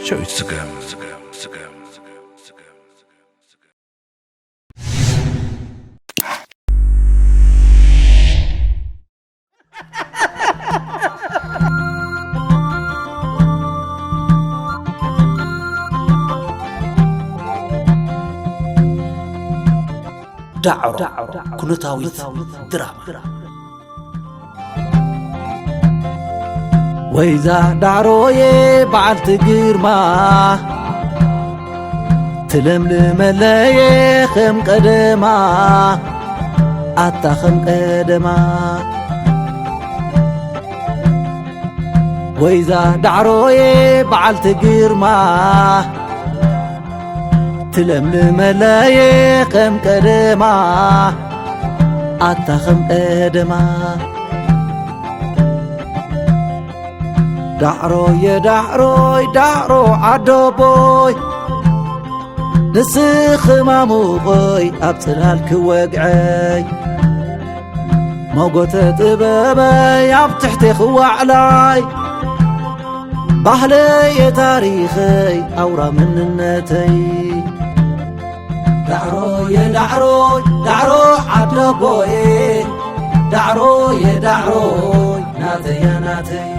ሸዊት ስገም። ዳዕሮ ኩነታዊት ድራማ። ወይዛ ዳዕሮዬ በዓልቲ ግርማ፣ ትለምልመለየ ከም ቀደማ፣ ኣታ ከም ቀደማ። ወይዛ ዳዕሮዬ በዓልቲ ግርማ፣ ትለምልመለየ ከም ቀደማ፣ ኣታ ከም ቀደማ። ዳዕሮየ ዳዕሮይ ዳዕሮ ዓደቦይ፣ ንስኺ ማሙቐይ ኣብ ጽላል ክወግዐይ፣ ሞጎተ ጥበበይ ኣብ ትሕቴ ክዋዕላይ፣ ባህለየ ታሪኸይ ኣውራ መንነተይ። ዳዕሮየ ዳዕሮይ ዳዕሮ ዓደቦየ፣ ዳዕሮየ ዳዕሮይ ናተያ ናተይ።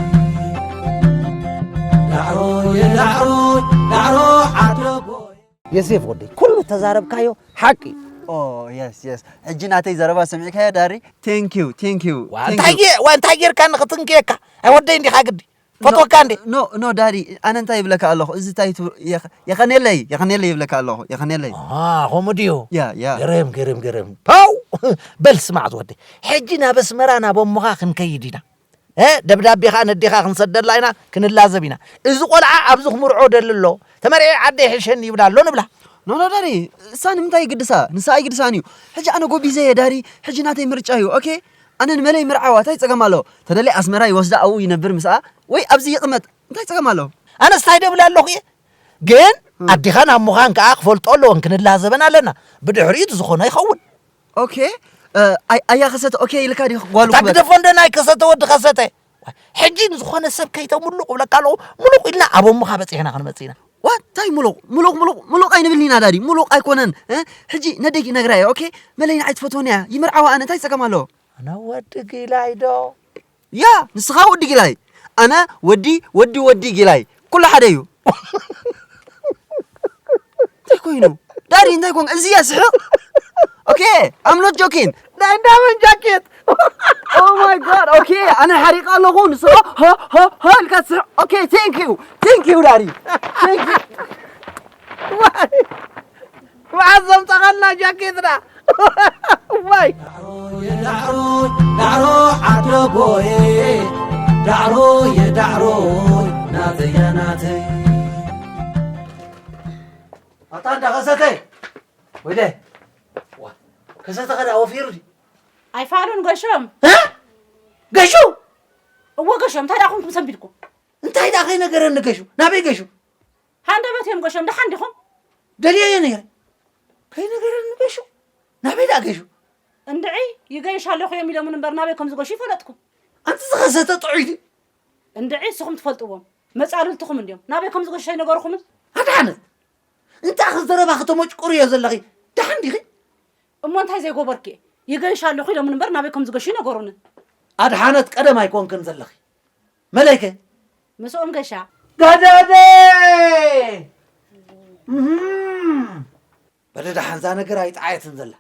ዳዕሮየ ዳዕሮይ ዳዕሮ ዓደቦየ። የሴፍ ወደይ፣ ኩሉ ተዛረብካዮ ሓቂ። ኦ፣ የስ፣ የስ። ሕጂ ናተይ ዘረባ ሰሚዕካዮ ዳሪ? ቴንክ ዩ፣ ቴንክ ዩ፣ ዋ፣ ቴንክ እንታይ ዩ። ጌ-፣ ዋ፣ እንታይ ጌርካ ንኽትንክየካ? ኣይ ወደይ እንዲኻ ግዲ። ኖ፣ ፈትወካ እንዴ? ኖ፣ ኖ፣ ዳዲ፣ ኣነ እንታይ ይብለካ ኣለኹ? እዚ እንታይ ትብ-፣ የኸ-፣ የኸኔለይ፣ የኸኔለይ ይብለካ ኣለኹ፣ የኸኔለይ። ኣሃ፣ ከምኡ ድዩ? ያ፣ ያ። ግርም፣ ግርም፣ ግርም። ፓው! በል ስማዕ ዝወደይ፣ ሕጂ ናብ ኣስመራ ናብ ኣሞኻ ክንከይድ ኢና። እ፣ ደብዳቤኻ ነዴኻ ክንሰደላ ኢና፣ ክንላዘብ ኢና። እዚ ቆልዓ ኣብዚ ክምርዖ ደሊ ኣሎ፣ ተመርዒ ዓደይ ይሕሸኒ ይብላ ኣሎ ንብላ። ኖ፣ ኖ፣ ዳዲ፣ እሳ ንምንታይ ይግድሳ? ንሳ ኣይግድሳን እዩ። ሕጂ ኣነ ጎቢዘ እየ ዳዲ፣ ሕጂ ናተይ ምርጫ እዩ። ኦኬ? ኣነ ንመለይ ምርዓዋ እንታይ ጸገም ኣለዎ? ተደልየ ኣስመራ ይወስዳ ኣብኡ ይነብር ምስኣ ወይ ኣብዚ ይቕመጥ እንታይ ጸገም ኣለዎ? ኣነስ እንታይ ደብል ኣለኹ እየ? ግን እም። ኣዴኻን ኣሞኻን ከኣ ክፈልጦ ኣለወን፣ ክንላዘበን ኣለና። ብድሕሪኡ እቲ ዝኾነ ይኸውን። ኦኬ፣ እ፣ ኣይ-፣ ኣያ ከሰተ ኦኬ ኢልካ ዲኹ ጓሉ እታ ክበል? ግደፎ እንደ ናይ ከሰተ ወዲ ከሰተ። ሕጂ ንዝኾነ ሰብ ከይተምሉቕ እብለካ ኣለኹ፣ ምሉቕ ኢልና ኣብ ኣሞኻ በጺሕና ክንመጽእ ኢና። ዋ፣ እንታይ ምሉቕ? ምሉቕ፣ ምሉቕ፣ ምሉቕ ኣይንብልን ኢና ዳዲ፣ ምሉቕ ኣይኮነን፣ እ? ሕጂ ነደይ ነግራ እየ፣ ኦኬ? መለይ ንዓይ ትፈትወኒ እያ፣ ይምርዓዋ ኣነ፣ እንታይ ጸገም ኣለዎ? ኣነ ወዲ ጊላይ ዶ? ያ፣ ንስኻ ወዲ ጊላይ፣ ኣነ ወዲ፣ ወዲ፣ ወዲ ጊላይ፣ ኩሉ ሓደ እዩ። እንታይ ኮይኑ? ዳዲ፣ እንታይ ኮንካ? እዚ እያ ስሕቕ? ኦኬ፣ I'm not joking. ናይ እንዳመን ጃኬት? Oh my God, ኦኬ፣ ኣነ ሓሪቐ ኣለኹ፣ ንስኻ ሆ፣ ሆ፣ ሆ ኢልካ ትስሕቕ። ኦኬ፣ thank you, thank you ዳዲ። Thank you. ዋይ፣ መዓዝ ዘምጻኻልና ጃኬትና? ዋይ። ዳዕሮ፣ ዳዕሮ፣ ዳዕሮ ዓደቦየ፣ ዳዕሮ፣ የዳዕሮ፣ ናተያ ናተይ። ኣታ እንዳ ከሰተ፣ ወይለ። ዋ፣ ከሰተ ኸዳ ወፊሩ ድዩ? ኣይፋሉን ገሾም። እ? ገሹ? እወ ገሾም፣ እንታይ ደኣ ኮንኩም ሰንቢድኩም? እንታይ ደኣ ከይነገረኒ ገሹ? ናበይ ገሹ? ሃንደበት እዮም ገሾም፣ ደሓን ዲኹም? ደልየዮ ነይረ። ከይነገረኒ ገሹ? ናበይ ደኣ ገሹ? እንድዒ፣ ይገይሽ ኣለኹ እዮም ኢሎምን እምበር ናበይ ከም ዝገሹ ይፈለጥኩም። ኣንቲ ዝኸሰተ ጥዑይ ድዩ? እንድዒ፣ ንስኹም ትፈልጥዎም። መጻልልትኹም እንድዮም። ናበይ ከም ዝገሹ ኣይነገርኹምን? ኣድሓነት፣ እንታይ ዘረባ ከተመጭቁርዮ ዘለኺ? ደሓን ዲኺ? እሞ እንታይ ዘይገበርኩ እየ? ይገይሽ ኣለኹ ኢሎምን እምበር ናበይ ከም ዝገሹ ይነገሩንን። ኣድሓነት፣ ቀደም ኣይኮንክን ዘለኺ። መለይከ? ምስኦም ገሻ። ጋዳደ! እህም። በለ ደሓን፣ እዛ ነገር ኣይጠዓየትን ዘላ።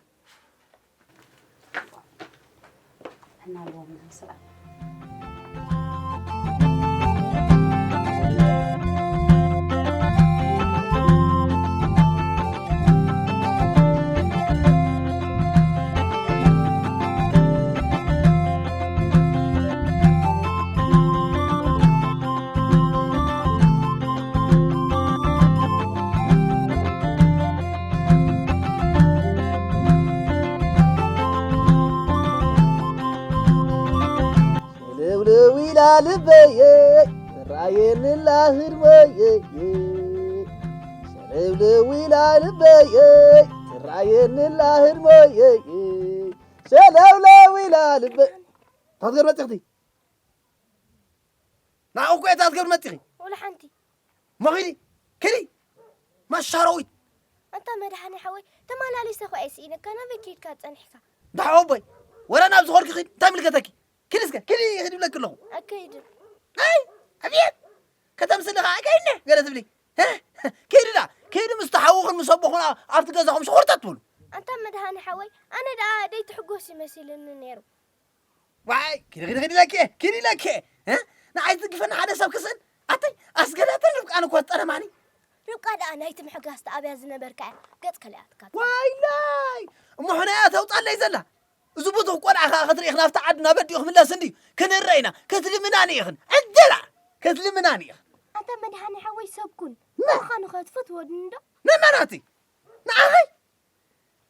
ሸለውለው ኢላ ልበየይ፣ ትራየንላ ህድሞየይ። ሸለውለው ኢላ ልበየይ፣ ትራየንላ ህድሞየይ። ሸለውለው ኢላ ልበ-፣ ታትገር መጽኽቲ? ንዓኹ እኮ እየ ታትገር መጽኺ። ወላ ሓንቲ። መኺዲ? ኪዲ ማሻረዊት። ኣንታ መድሓኒ ሓወይ፣ ተመላሊሰ እኮ እየ ስኢነካ፣ ናበይ ከይድካ ጸኒሕካ? እንዳ ሓወቦይ፣ ወላ ናብ ዝኾንኪ ኪድ፣ እንታይ ምልከተኪ? ኪዲ እስከ፣ ኪዲ፣ ኪዲ ይብለኪ ኣለኹ። ኣከይድን። ኣይ፣ ኣብየት! ከተምስሊ ኸዓ ከይድኒ ገለ ትብሊ። ኪዲ ዳ፣ ኪዲ ምስ ተሓውኹን ምስ ኣቦኹን ኣብቲ ገዛኹም ሽኹርታት ትብሉ። ኣንታ መድሃኒ ሓወይ፣ ኣነ ደኣ ደይትሕጎስ እዩ መሲልኒ ነይሩ። ዋይ፣ ኪዲ፣ ኪዲ፣ ኪዲ ኢለኪ፣ ኪዲ ኢለኪ። ንዓይ ዝትግፈኒ ሓደ ሰብ ክስእን? ኣተይ፣ ኣስገዳትን ርብቃን እኮ ዝጠለማኒ። ርብቃ ደኣ ናይቲ ምሕጋስ ተኣብያ ዝነበርካ እያ፣ ገጽ ከሊኣትካ። ዋይላይ! እሞ ሕናያ ተውጻለይ ዘላ። እዚ ብቱኽ ቆልዓ ኸኣ ክትርኢ ናብቲ ዓድና በዲኡ ክምለስ እንድዩ። ክንረኢና፣ ክትልምናኒ ኢኽን። ዕድላ! ክትልምናኒ ኢኽን። ኣንታ መድሃኒ ሓወይ ሰብ ኩን። ነ- ንዓኻ ንኸትፈትዎ ድንዶ? ነመናቲ! ንዓኸይ?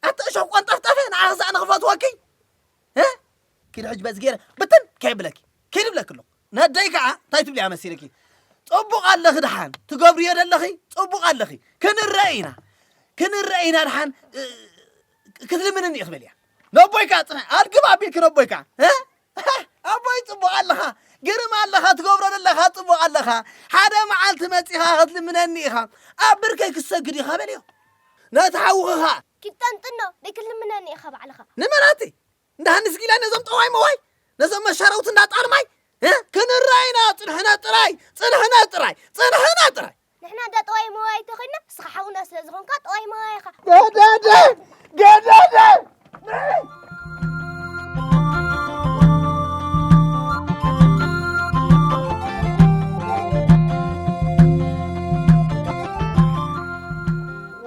ኣታ እሾኽ ቆንጠፍጠፈ፣ ንዓኺ ሳእኒ ክፈትወኪ? እ? ኪዲ ሕጂ በዚ ገይረ ብትን ከይብለኪ። ኪዲ ይብለኪ ኣለኹ። ነደይ ከኣ እንታይ ትብልያ መሲልኪ? ጽቡቕ ኣለኺ ደሓን። ትገብርዮ ዘለኺ ጽቡቕ ኣለኺ። ክንረአ ኢና። ክንረአ ኢና ደሓን፣ እ፣ ክትልምንኒ ኢኺ በልያ። ነቦይ ከኣ ጽንሕ፣ ኣልግብ ኣቢልኪ ነቦይ ከኣ። እ? ኣቦይ ጽቡቕ ኣለኻ። ግርም ኣለኻ። ትገብሮ ዘለኻ ጽቡቕ ኣለኻ። ሓደ መዓልቲ መጺኻ ክትልምነኒ ኢኻ። ኣብ ብርከይ ክትሰግድ ኢኻ በልዮ። ነቲ ሓውኺ ከኣ። ኪድ ጠንጥኖ፣ ደይክልምነኒ ኢኻ ባዕልኻ። ንመናቲ? እንዳ ሃንስ ጊላ ነዞም ጠዋይ መዋይ፣ ነዞም መሻረውቲ እንዳ ጣርማይ፣ እ? ክንረኣይና፣ ጽንሕና ጥራይ፣ ጽንሕና ጥራይ፣ ጽንሕና ጥራይ። ንሕና እንዳ ጠዋይ መዋይ ተኾይንና፣ ንስኻ ሓውና ስለ ዝኾንካ ጠዋይ መዋይ ኢኻ። ገደደ! ገደደ!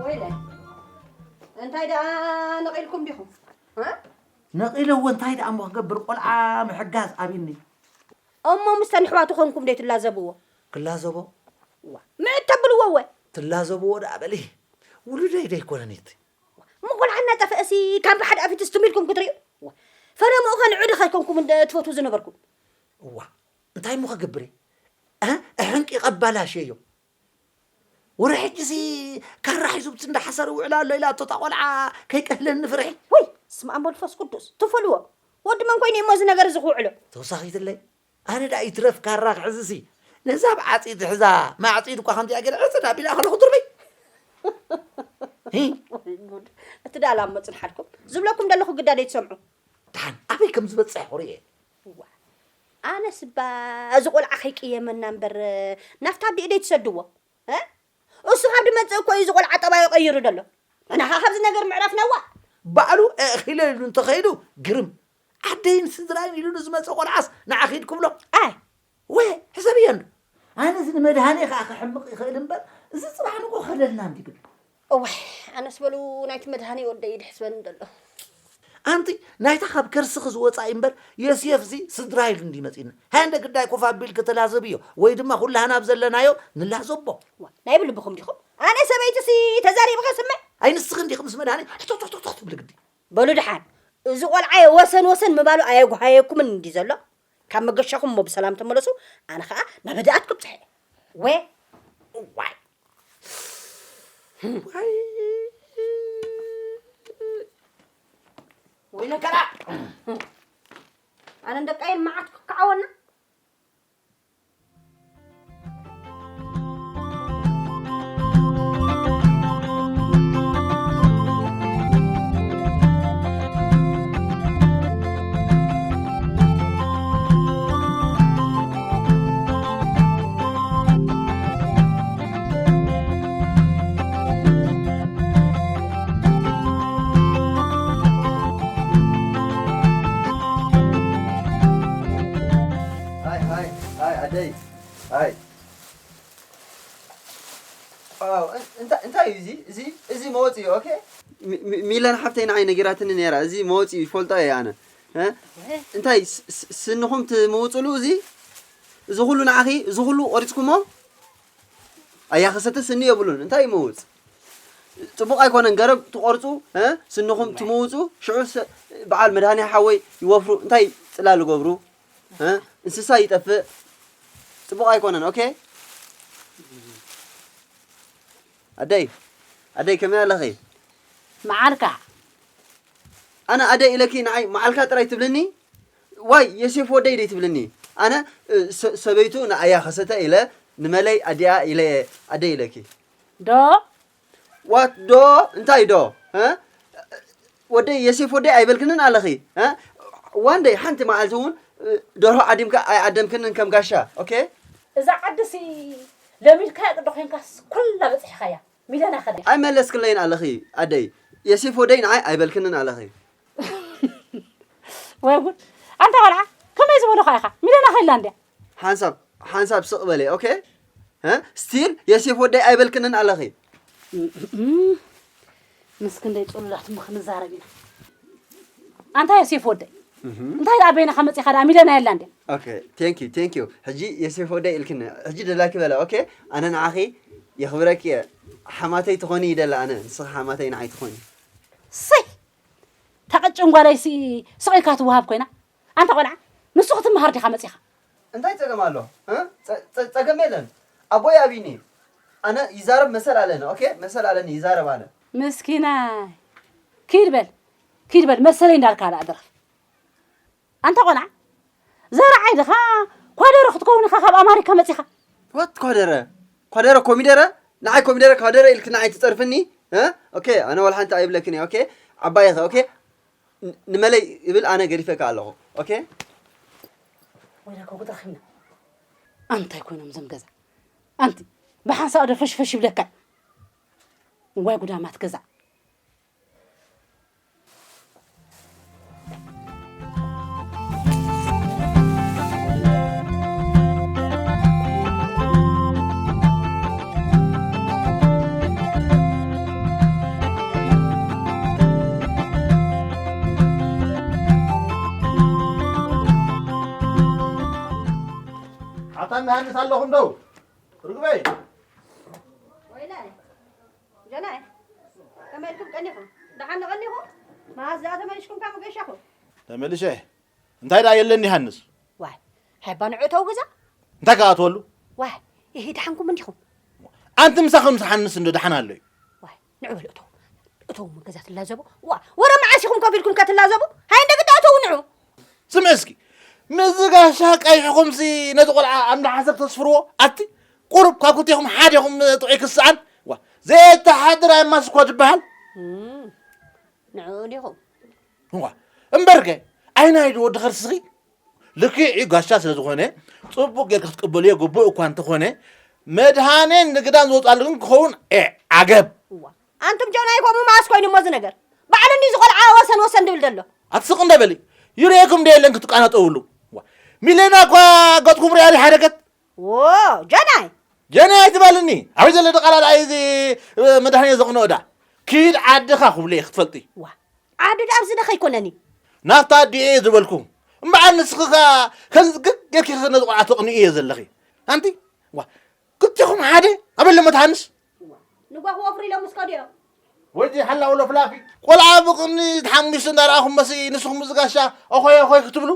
ወይለይ፣ እንታይ ደኣ ነቒልኩም ዲኹም? እ? ነቒለ እወ፣ እንታይ ደኣ እሞ ክገብር፣ ቆልዓ ምሕጋዝ ኣብዩኒ። እሞ ምስተን ኣሕዋቱ ኮንኩም ደይ ትላዘብዎ? ክላዘቦ? ዋ፣ ምዕድ ተብልዎ እወ። ትላዘብዎ ደኣ በሊ። ውሉደይ ደይኮነን እቲ። እሞ ቆልዓ እናጠፍአሲ ካብ ብሓደ ኣፊት ስትም ኢልኩም ክትርእዩ? ዋ፣ ፈረምኡ ከ ንዑ ዶ ከይኮንኩም እንደ ትፈትዉ ዝነበርኩም? እዋ፣ እንታይ እሞ ክገብር እየ? እ? ሕንቂ ቀባላሸዮ። ወረ ሕጂሲ ካራ ሒዙ ብቲ እንዳሓሰረ ውዕል ኣሎ ኢላ እቶ እታ ቆልዓ ከይቀህለኒ ፍርሒ። ወይ፣ ስመ ኣብ መንፈስ ቅዱስ፣ ትፈልዎ። ወዲ መን ኮይኑ እሞ እዚ ነገር እዚ ክውዕሎ? ተወሳኺትለይ፣ ኣነ ደኣ ይትረፍ ካራ ክሕዝሲ፣ ነዛ ብዓጺድ ሒዛ፣ ማዕጺድ እኳ ከምዚኣ ገለ ዕጽድ ኣቢላ ከለኹ ትርበይ። ሂ። ወይ ጉድ። እቲ ደኣ ላብ መጽንሓልኩም። ዝብለኩም ዘለኹ ግዳ ደይትሰምዑ። ደሓን ኣበይ ከም ዝበጽሕ ርእየ። እዋ። ኣነስ እባ እዚ ቆልዓ ከይቅየመና እምበር፣ ናብታ ኣዲኡ ደይትሰድዎ? እ? እሱ ካብ ድመጽእ እኮ እዩ እዚ ቆልዓ ጠባዩ ቀይሩ ዘሎ። ንሕና ኸኣ ካብዚ ነገር ምዕራፍና እዋ። ባዕሉ ኣእኺለ ኢሉ እንተኸይዱ ግርም። ዓደይን ስድራይን ኢሉ ንዝመጸ ቆልዓስ ንዓኺ ኢድ ክብሎ? ኣይ። ወ-፣ ሕሰብዮ እንዶ። ኣነስ ንመድሃኔ ኸኣ ክሕምቕ ይኽእል እምበር፣ እዚ ጽባሕ ንግሆ ከለልና እንዲ ግዱ። እዋይ፣ ኣነስ በሉ ናይቲ መድሃኔ ወደይ እዩ ድሕስበኒ ዘሎ። ኣንቲ ናይታ ካብ ከርስኺ ዝወጻ እምበር፣ ዮሴፍዚ ስድራ ኢሉ እንዲ መጺእና። ሃንደ ግዳይ ኮፍ ኣቢልኪ ተላዘብዮ፣ ወይ ድማ ኩላህና ኣብ ዘለናዮ ንላዘቦ። ዋ፣ ናይ ብልብኹም ዲኹም? ኣነ ሰበይትሲ ተዛሪብኸ ስምዕ? ኣይ ንስኺ እንዲኺ ምስ መድሃኔ ሕቶ፣ ሕቶ፣ ሕቶ፣ ሕቶ ትብሊ ግዲ። በሉ ደሓን፣ እዚ ቆልዓየ ወሰን ወሰን ምባሉ ኣየጓሃየኩምን እንዲ ዘሎ? ካብ መገሻኹም እሞ ብሰላም ተመለሱ፣ ኣነ ኸኣ ናብ ህድኣት ክብጽሕ እየ። ወ-፣ እዋይ። እዋይ። ወይ መከራ። ኣነን ደቃየን መዓት ክከዓወና። ኣይ፣ ኣይ፣ ኣይ፣ ኣደይ፣ ኣይ። ዋው፣ እን-፣ እንታ-፣ እንታይ እዩ እዚ? እዚ፣ እዚ መወፂ እዩ፣ ኦኬ? ሚ-፣ ሚ-፣ ሚላን ሓፍተይ ንዓይ ነጊራትኒ ነይራ። እዚ መወፂ እዩ፣ ይፈልጦ እየ ኣነ። እ? እንታይ፣ ስ-፣ ስ-፣ ስንኹም ትምውፅሉ እዚ? እዚ ኩሉ ንዓኺ፣ እዚ ኩሉ ቆሪፅኩሞ? ኣያኸሰተ ስኒ የብሉን። እንታይ ይመውፅ? ፅቡቕ ኣይኮነን። ገረብ ትቆርፁ፣ እ? ስንኹም ትመውፁ፣ ሽዑ ሰ-፣ በዓል መድሃኒ ሓወይ ይወፍሩ። እንታይ ፅላል ይገብሩ? እ? እንስሳ ይጠፍእ። ፅቡቕ ኣይኮነን። ኦኬ? ኣደይ፣ ኣደይ ከመይ ኣለኺ? መዓልካ። ኣነ ኣደይ ኢለኪ ንዓይ መዓልካ ጥራይ ትብልኒ? ዋይ፣ የሴፍ ወደይ ደይ ትብልኒ? ኣነ፣ እ፣ ሰ-፣ ሰበይቱ ንኣያ ከሰተ ኢለ፣ ንመለይ ኣዲኣ ኢለ ኣደይ ኢለኪ። ዶ? ዋት ዶ? እንታይ ዶ? እ? ወደይ፣ የሴፍ ወደይ ኣይበልክንን ኣለኺ? እ? ዋን ደይ፣ ሓንቲ መዓልቲ እውን፣ እ፣ ደርሆ ዓዲምካ ኣይዓደምክንን ከም ጋሻ፣ ኦኬ? እዛ ዓድሲ ለሚድካያ ቅዶ ኮይንካስ ኩላ በፂሕኻያ። ሚለና ከደ። ኣይመለስክለይን ኣለኺ ኣደይ። የሴፍ ወደይ ንዓይ ኣይበልክንን ኣለኺ። ወይ ጉድ። ኣንታ ቆልዓ፣ ከመይ ዝበለኻ ኢኻ? ሚለና ከይላ እንድያ። ሓንሳብ፣ ሓንሳብ ስቕ በለ፣ ኦኬ? እ? ስቲል የሴፍ ወደይ ኣይበልክንን ኣለኺ። እም፣ ምስ ክንደይ ጽሉላት እሞ ክንዛረብ ኢና። ኣንታ ዮሴፍ ወደይ፣ እንታይ ደኣ በይንኻ መጺኻ ደኣ ሚለና የላ እንድያ? ኦኬ፣ ቴንክ ዩ፣ ቴንክ ዩ። ሕጂ ዮሴፍ ወደይ ኢልክኒ፣ ሕጂ ደላኪ በላ፣ ኦኬ? ኣነ ንዓኺ የኽብረኪ እየ። ሓማተይ ትኾኒ ይደለ ኣነ፣ ንስኺ ሓማተይ ንዓይ ትኾኒ። ሰይ! ተቐጭን ጓለይሲ ስቕ ኢልካ ትወሃብ ኮይና። ኣንታ ቆልዓ፣ ንሱ ክትመሃር ዲኻ መጺኻ? እንታይ ጸገም ኣሎ? እ? ጸ-፣ ጸ-፣ ጸገም የለን። ኣቦይ ኣብይኒ። ኣነ ይዛረብ መሰል ኣለኒ፣ ኦኬ? መሰል ኣለኒ፣ ይዛረብ ኣነ። ምስኪናይ። ኪድ በል፣ ኪድ በል፣ መሰለይ እንዳልካ ደኣ ድረፍ። ኣንታ ቆልዓ፣ ዘርዓይ ድኻ ኳደሮ ክትከውን ኢኻ ካብ ኣማሪካ መጺኻ? ዋት ኳደረ? ኳደረ ኮሚደረ? ንዓይ ኮሚደረ ኳደረ ኢልክ ንዓይ ትጸርፍኒ? እ? ኦኬ፣ ኣነ ዋላ ሓንቲ ኣይብለክን እየ፣ ኦኬ? ዓባይ ኢኸ፣ ኦኬ? ን-፣ ንመለይ ይብል ኣነ ገዲፈካ ኣለኹ። ኦኬ? ወይለከ ጉዳኺና። ኣንታይ ኮይኖም ዘም ገዛ? ኣንቲ ብሓንሳእ ዶ ፈሽፈሽ ይብለካ? ዋይ ጉዳማት ገዛ። ኣታ እንደ ሃንስ ኣለኹም ዶ? ርግበይ። ወይለ፣ ጀናይ፣ ከመይ ኢልኩም ቀኒኹም? ደሓን ቀኒኹም? መዓዝ ደኣ ተመሊስኩም ካብ መገሻኹም? ተመሊሰ። እንታይ ደኣ የለን ይሃንስ? ዋይ፣ ሃይባ ንዑ እተው ገዛ። እንታይ ከኣትወሉ? ዋይ፣ ይሄ ደሓንኩም እንዲኹም? ኣንቲ ምሳኹም ዝሓንስ እንዶ ደሓን ኣሎ እዩ። ዋይ፣ ንዑ በሉ እተው። እተው እሞ ገዛ ትላዘቡ። ዋ፣ ወረ መዓስ ኢኹም ኮፍ ኢልኩም ከትላዘቡ? ሃይ፣ እንደ ግዳ እተው ንዑ። ስምዒ እስኪ፣ ምስዚ ጋሻ ቀይሕኹምሲ ነቲ ቆልዓ ኣምዳ ሓንሳብ ተስፍርዎ? ኣቲ ቁሩብ ካብ ክልቴኹም ሓዴኹም ጥዑይ ክስኣን። ዋ፣ ዘየተሓድር ኣይማስ እኮ ትበሃል። እም፣ ንዕኡ ዲኹም? እዋ፣ እምበርከ፣ ኣይናይ ዶ ወዲ ኸርስኺ? ልክዕ እዩ ጋሻ ስለ ዝኾነ፣ ጽቡቕ ጌርካ ክትቅበልዮ ግቡእ እኳ እንተኾነ፣ መድሃኔን ንግዳን ዝወጻሉ ግን ክኸውን፣ ኤ፣ ዓገብ። እዋ፣ ኣንቱም ጀናይ ከምኡ መዓስ ኮይኑ እሞ እዚ ነገር? ባዕሉ እንዲ ዝቖልዓ ወሰን ወሰን ድብል ዘሎ። ኣትስቕ እንደ በሊ። ይርእየኩም እንደ የለን ክትቃናጠውሉ። ዋ፣ ሚሌና እኳ ገጥኩም ሪኣሊ ሓደገት። ዎ፣ ጀናይ። ጀናይ ኣይትበልኒ። ኣበይ ዘሎ ድቓላ ደኣ እዚ፣ እ፣ መድሃኔ ዘቕንኦ ዳ? ኪድ ዓድኻ ክብሎ እየ ክትፈልጢ። ዋ፣ ዓዲ ደኣ ኣብዚ ደኸ ኣይኮነን እዩ። ናብታ ኣዲኡ እየ ዝበልኩ። እምበኣር ንስኺ ኸኣ ከምዚ ግግ ጌርኪ ነዚ ቆልዓ ተቕንኡ እየ ዘለኺ። ኣንቲ፣ ዋ፣ ክልቲኹም ሓደ ኣበለ መትሃንስ። ንጓ ክወፍሩ ኢሎም ምስ ከዱ እዮም። ወዲ ሓላው ለፍላፊ። ቆልዓ ብቕኒ ተሓሚሱ እንዳረኣኹም መሲ ንስኹም እዚ ጋሻ ኦኾይ ኦኾይ ክትብሉ?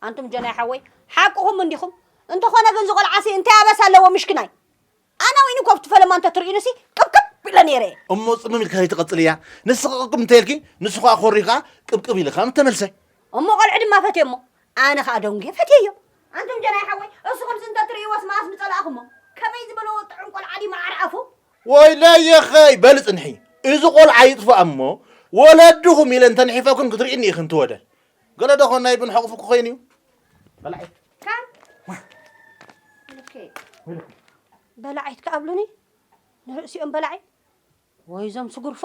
ኣንቱም ጀናይ ሓወይ፣ ሓቅኹም እንዲኹም። እንተኾነ ግን ዝቖልዓሲ እንታይ ኣበሳ ኣለዎ ምሽክናይ? ኣነ ወይኒ ኮፍ ትፈለማ እንተ ትርእዩንሲ ቅብቅብ ኢለ ነይረ። እሞ ጽምም ኢልካ ከይትቐጽልያ። ንስኺ ቅብቅብ እንተ ኢልኪ፣ ንሱ ኸኣ ኮሪኻ ቅብቅብ ኢልካ ምተመልሰ። እሞ ቆልዑ ድማ ፈትዮ እሞ፣ ኣነ ኸኣ ደንጉየ ፈትየዮ። ኣንቱም ጀናይ ሓወይ፣ እሱ ከምዚ እንተ ትርእይዎስ መኣስ ምጸላእኹሞ። ከመይ ዝበለ ጥዑም ቆልዓ ድዩ መዓር ኣፉ? ወይለየኸይ፣ በሊ ጽንሒ። እዚ ቆልዓ ይጥፋእ እሞ፣ ወለድኹም ኢለ እንተ ንሒፈኩን ክትርእይኒ ኢኽን ትወደል። ገለ ዶ ኾን ናይ ብን ሕቑፉ ክኾይን እዩ? በላዒት። ካን? ኦኬ። በላዒት ከኣብሉኒ? ንርእሲኦም በላዒት? ወይ ዞም ስጉርፎ?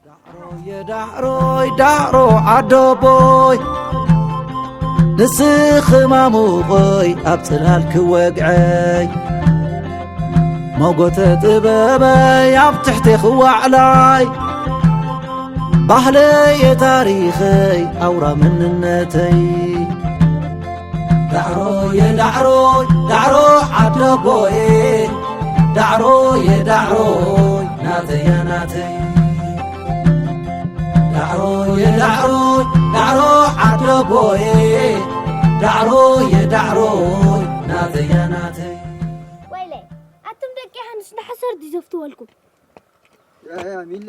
ዳዕሮየ ዳዕሮይ ዳዕሮ ዓደቦይ፣ ንስኺ ማሙቐይ ኣብ ጽላል ክወግዐይ፣ ሞጎተ ጥበበይ ኣብ ትሕቴ ክዋዕላይ፣ ባህለየ ታሪኸይ ኣውራ መንነተይ። ዳዕሮየ ዳዕሮይ ዳዕሮ ዓደቦየ፣ ዳዕሮየ ዳዕሮይ ናተያ ናተይ። ዳዕሮየ ዳዕሮይ ዳዕሮ ዓደቦየ፣ ዳዕሮየ ዳዕሮይ ናተያ ናተይ። ወይለይ፣ ኣቱም ደቂ ዮሃንስ ንሓሰር ድዩ ዘፍትወልኩም? ያ፣ ያ፣ ሚሊ፣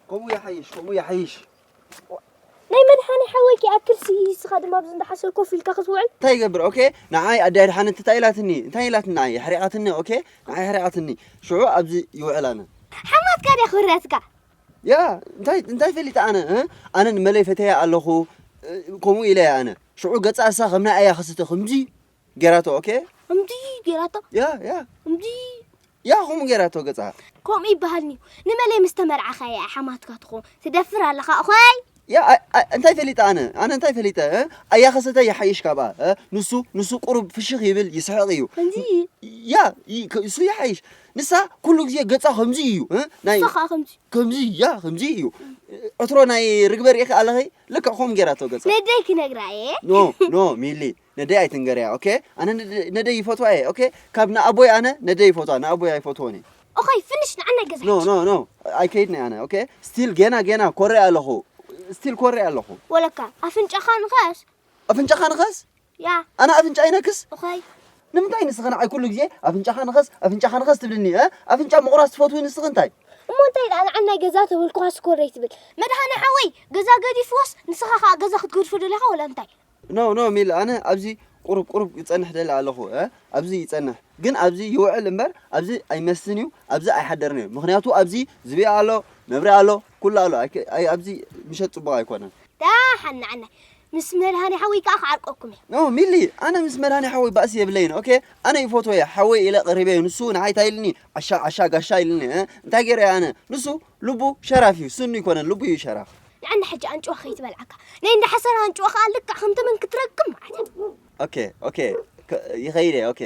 ከምኡ ይሓይሽ፣ ከምኡ ይሓይሽ። ናይ መድሓኒ ሓወይ ክኣክል ሲ-፣ ንስኻ ድማ ኣብዚ እንዳሓሰር ኮፍ ኢልካ ክትውዕል። እንታይ ይገብር? ኦኬ፣ ንዓይ ኣደ ኣድሓነት እንታይ ኢላትኒ? እንታይ ኢላትኒ? ንዓይ የሕሪቓትኒ። ኦኬ፣ ንዓይ የሕሪቓትኒ። ሽዑ ኣብዚ ይውዕል ኣነ። ሓማትካ ድያ ክብረትካ? ያ፣ እንታይ፣ እንታይ ፈሊጠ ኣነ? እ? ኣነ ንመለይ ፈተያ ኣለኹ፣ እ፣ ከምኡ ኢለ እየ ኣነ። ሽዑ ገጻ እሳ ከም ናይ ኣያ ክስተ ከምዚ ገራቶ። ኦኬ? ከምዚ ገራቶ? ያ፣ ያ። ከምዚ ያ፣ ከምኡ ገራቶ ገጻ። ከምኡ ይበሃል ንዩ። ንመለይ ምስ ተመርዓኻ እያ ሓማትካ ትኾን። ትደፍር ኣለኻ፣ ኦኾይ? ያ፣ ኣ-፣ ኣ-፣ እንታይ ፈሊጠ ኣነ? ኣነ እንታይ ፈሊጠ? እ? ኣያ ከሰተ ይሓይሽ ካብኣ። እ? ንሱ፣ ንሱ ቁሩብ ፍሽኽ ይብል፣ ይስሕቕ እዩ። ከምዚ? ያ፣ ይ-፣ ከ-፣ እሱ ይሓይሽ። ንሳ ኩሉ ግዜ ገጻ ከምዚ እዩ። እ? ናይ ንሳ ኸኣ ከምዚ። ከምዚ፣ ያ፣ ከምዚ እዩ። ዕትሮ ናይ ርግበ ርኢኺ ኣለኺ? ልክዕ ከምኡ ገራቶ ገጻ። ነደይ ክነግራ እየ። ኖ፣ ኖ፣ ሚሊ። ነደይ ኣይትንገርያ፣ ኦኬ? ኣነ ነደ-፣ ነደይ ይፈትዋ እየ፣ ኦኬ? ካብ ንኣቦይ ኣነ ነደይ ይፈትዋ፣ ንኣቦይ ኣይፈትዎን እየ። ኦኸይ፣ ፍንሽ ንዓና ገዛ ኖ፣ ሕጂ። ኖ፣ ኖ፣ ኣይከይድን እየ ኣነ፣ ኦኬ? ስቲል ገና፣ ገና ኮርያ ኣለኹ። ስቲል ኮርያ ኣለኹ። ወለካ፣ ኣፍንጫኻ ንኸስ። ኣፍንጫኻ ንኸስ? ያ። ኣነ ኣፍንጫ ይነክስ? ኦኸይ። ንምንታይ ንስኺ ንዓይ ኩሉ ግዜ ኣፍንጫኻ ንኸስ፣ ኣፍንጫኻ ንኸስ ትብልኒ፣ እ? ኣፍንጫ ምቑራስ ትፈትዊ ንስኺ እንታይ? እሞ እንታይ ደኣ ንዓናይ ገዛ ተበልኩኻስ ኮረይ ትብል? መድሃኔ ሓወይ፣ ገዛ ገዲፍዎስ ንስኻ ኸኣ ገዛ ክትገድፎ ደሊኻ ወላ እንታይ? ኖ፣ ኖ፣ ሚል፣ ኣነ ኣብዚ ቁሩብ፣ ቁሩብ ክጸንሕ ደሊ ኣለኹ፣ እ? ኣብዚ ይጸንሕ። ግን ኣብዚ ይውዕል እምበር፣ ኣብዚ ኣይመስን እዩ፣ ኣብዚ ኣይሓደርን እዩ። ምኽንያቱ ኣብዚ ዝብኢ ኣሎ፣ ነብሪ ኣሎ፣ ኩሉ ኣሎ። ኣይከ-፣ ኣይ-፣ ኣብዚ ምሸት ጽቡቕ ኣይኮነን። ደሓን ንዓና። ምስ መድሃኔ ሓወይ ከኣ ክዓርቀኩም እየ። ኖ፣ ሚሊ፣ ኣነ ምስ መድሃኔ ሓወይ ባእሲ የብለይን፣ ኦኬ? ኣነ ይፈትዎ እየ፣ ሓወይ ኢለ ቀሪበዮ፣ ንሱ ንዓይ እንታይ ኢልኒ? ዓሻ፣ ዓሻ፣ ጋሻ ኢልኒ፣ እ? እንታይ ገይረ ኣነ? ንሱ ልቡ ሸራፍ እዩ፣ ስኑ ይኮነን፣ ልቡ እዩ ሸራፍ። ንዓና ሕጂ ኣንጭዋ ከይትበልዓካ። ናይ እንዳ ሓሰር ኣንጭዋ ከኣ ልክዕ ከምቲ መን ክትረግም ማለት እዩ። ኦኬ፣ ኦኬ፣ ከ-፣ ይኸይድ እየ፣ ኦኬ።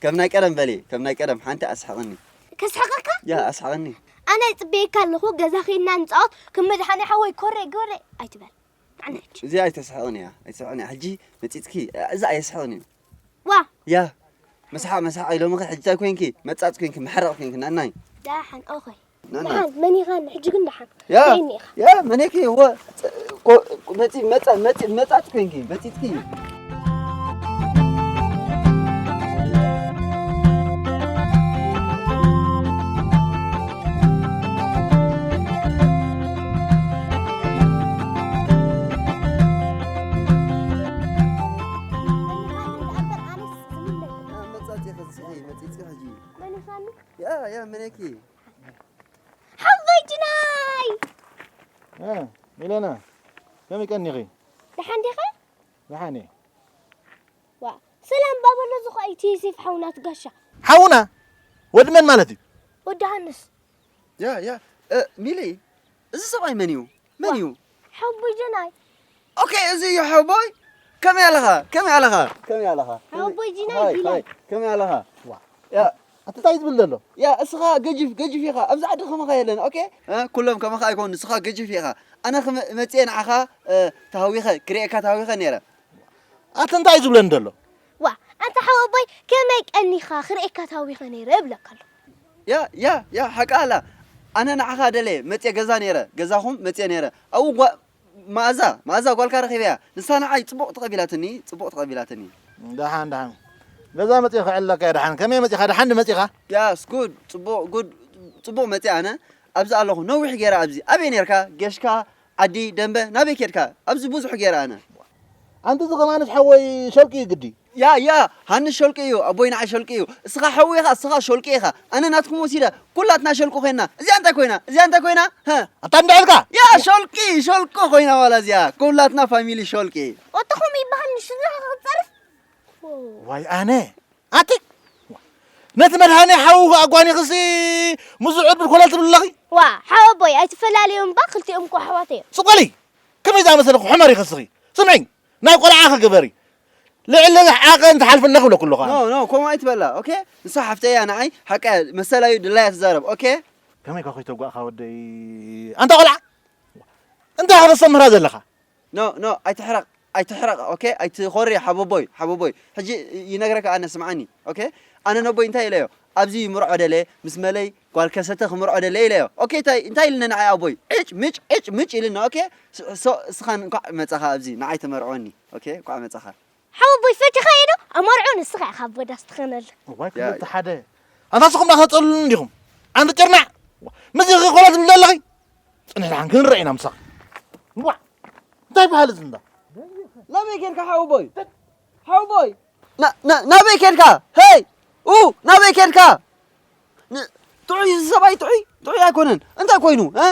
ከም ናይ ቀደም በሊ፣ ከም ናይ ቀደም ሓንቲ ኣስሕቕኒ። ከስሕቐካ? ያ፣ ኣስሕቕኒ። ኣነ ይጽበየካ ኣለኹ፣ ገዛ ኸይድና ንጻወት፣ ከም መድሓኒ ሓወይ ኮረ ጎረ ኣይትበል። ንዓና ሕጂ። እዚ ኣይተስሕቕን እያ፣ ኣይተስሕቕን እያ። ሕጂ መጺጽኪ፣ እዚ ኣየስሕቕን እዩ። ዋ። ያ፣ መስሓቕ፣ መስሓቕ ኢሎምኺ፣ ሕጂ እንታይ ኮንኪ? መጻጽ ኮንኪ፣ መሕረቕ ኮንኪ፣ ናናይ። ደሓን፣ ኦኸይ። ናናይ። ደሓን፣ መን ኢኻ? ሕጂ ግን ደሓን። ያ፣ መን ኢኻ? ያ፣ መን ኢኺ? እወ፣ ጸ-፣ ኮ-፣ መጺ-፣ መጻ-፣ መጺ-፣ መጻጽ ኮንኪ፣ መጺጽኪ። መጻጽ ኢኺ፣ መጺጽኪ ሕጂ። መን ኢኻ? ያ፣ ያ፣ መን ኢኺ? ሓወይ ጅናይ! እ፣ ሚለና፣ ከመይ ቀኒኺ? ደሓን ዲኻ? ደሓን እየ። ዋ፣ ሰላም ባበሎ ዝኾ እቲ ዮሴፍ ሓውና ትጋሻ። ሓውና? ወዲ መን ማለት እዩ? ወዲ ሃንስ። ያ፣ ያ፣ እ፣ ሚሊ፣ እዚ ሰብኣይ መን እዩ? መን ዋ፣ እዩ? ሓወቦይ ጀናይ። ኦኬ፣ እዚ እዩ ሓወቦይ። ከመይ ኣለኻ? ከመይ ኣለኻ? ከመይ ኣለኻ? ሓወቦይ ጅናይ ሃይ፣ ቢላል። ሃይ፣ ከመይ ኣለኻ? ዋ። ያ። ኣቲ እንታይ ትብል ዘሎ? ያ፣ እስኻ ገጅፍ፣ ገጅፍ ኢኻ። ኣብዚ ዓዲ ከማኻ የለን። ኦኬ? እ፣ ኩሎም ከማኻ ኣይኮኑን። ንስኻ ገጅፍ ኢኻ። ኣነ ክመ-፣ መጽየ ንዓኻ፣ እ፣ ተሃዊኸ፣ ክርእየካ ተሃዊኸ ነይረ። ኣቲ እንታይ እዩ ዝብለኒ ዘሎ? ዋ፣ ኣንታ ሓወቦይ፣ ከመይ ቀኒኻ ክርእየካ ተሃዊኸ ነይረ እብለካ ኣለኹ። ያ፣ ያ፣ ያ፣ ሓቃ ኣላ። ኣነ ንዓኻ ደልየ መጽየ ገዛ ነይረ፣ ገዛኹም መጽየ ነይረ። ኣብኡ ጓ-፣ መኣዛ፣ መኣዛ ጓልካ ረኺበያ። ንሳ ንዓይ ጽቡቕ ተቐቢላትኒ፣ ጽቡቕ ተቐቢላትኒ። ደሓን፣ ደሓን። ገዛ መጽየ ከዕልለካ እየ፣ ደሓን። ከመይ መጺኻ? ደሓን ዶ መጺኻ? ያስ፣ ጉድ፣ ጽቡቕ፣ ጉድ፣ ጽቡቕ መጽየ ኣነ። ኣብዚ ኣለኹ፣ ነዊሕ ገይረ ኣብዚ። ኣበይ ነርካ? ጌሽካ፣ ዓዲ፣ ደንበ፣ ናበይ ኬድካ? ኣብዚ ብዙሕ ገይረ ኣነ። ኣንቲ እዚ ከማንስ ሓወይ ሸልቂ እዩ ግዲ። ያ፣ ያ፣ ሃንስ ሸልቂ እዩ፣ ኣቦይ ንዓይ ሸልቂ እዩ። እስኻ ሓዊ ኢኻ፣ እስኻ ሸልቂ ኢኻ። ኣነ ናትኩም ወሲደ፣ ኩላትና ሸልቂ ኮይና። እዚኣ እንታይ ኮይና? እዚኣ እንታይ ኮይና? ሀ? ኣታ እንድዕልካ? ያ፣ ሸልቂ፣ ሸልቂ ኮይና ዋላ እዚኣ። ኩላትና ፋሚሊ ሸልቂ። ወጥኹም ይበሃል ንሽና ክጸርፍ። ዋይ ኣነ። ኣቲ ነቲ መድሃኔ ሓው ኣጓኒኽሲ ምስኡ ዕድል ኮለል ትብል ኣለኺ? ዋ፣ ሓወቦይ፣ ኣይትፈላለዮም እባ፣ ክልቲኦም እኮ ኣሕዋት እዮም። ስቕ በሊ! ከመይ ዝኣመሰለ ሕመር ኢኺ እስኺ? ስምዒ፣ ናይ ቆልዓኺ ግበሪ። ልዕሊ ዓቐን ትሓልፊ ኣለኺ እብለኩ ኣለኹ ኣነ። ኖ፣ ኖ፣ ከምኡ ኣይትበላ፣ ኦኬ? ንሳ ሓፍተይ እያ ንዓይ፣ ሓቃ እያ፣ መሰላ እዩ፣ ድላያ ትዛረብ፣ ኦኬ? ከመይ ኢኻ ኮይተጓእኻ ወደይ? ኣንታ ቆልዓ! እንታይ ኢኻ ተስተምህራ ዘለኻ? ኖ፣ ኖ፣ ኣይትሕረቕ፣ ኣይትሕረቕ፣ ኦኬ? ኣይትኾሪ፣ ሓቦቦይ፣ ሓቦቦይ። ሕጂ ይነግረካ ኣነ፣ ስምዓኒ፣ ኦኬ? ኣነ ነቦይ እንታይ ኢለዮ? ኣብዚ ይምርዖ ደለ፣ ምስ መለይ ጓል ከሰተ ክምርዖ ደለ ኢለዮ። ኦኬ፣ እንታይ፣ እንታይ ኢልኒ ንዓይ ኣቦይ? ዕጭ፣ ምጭ፣ ዕጭ፣ ምጭ ኢልኒ፣ ኦኬ? ስ-፣ ሶ-፣ እስኻን እንኳዕ መጻኻ ኣብዚ፣ ንዓይ ተመርዖኒ፣ ኦኬ? እንኳዕ መጻኻ። ሓወቦይ ፈቲኻዮ ዶ? ኣመርዖ ንስኻ ኢኻ ኣብ ወዳስ ትኸነሉ። እዋይ፣ ያ፣ ክልተ ያ። ሓደ። ኣንታ ንስኹም ዳኸጸሉኒ እንዲኹም። ኣንቲ ጭርናዕ። ምስዚ ኮላ ትብሊ ኣለኺ? ጽንሕ ደሓን ክንረአ ኢና ምሳኺ። እዋእ። እንታይ በሃል እዚ እንዳ? ናበይ ኬድካ ሓወቦይ? ሓወቦይ! ና- ና- ናበይ ኬድካ? ሄይ! ኡ! ናበይ ኬድካ? ን- ጥዑይ፣ እዚ ሰብኣይ ጥዑይ ጥዑይ ኣይኮነን። እንታይ ኮይኑ? እ?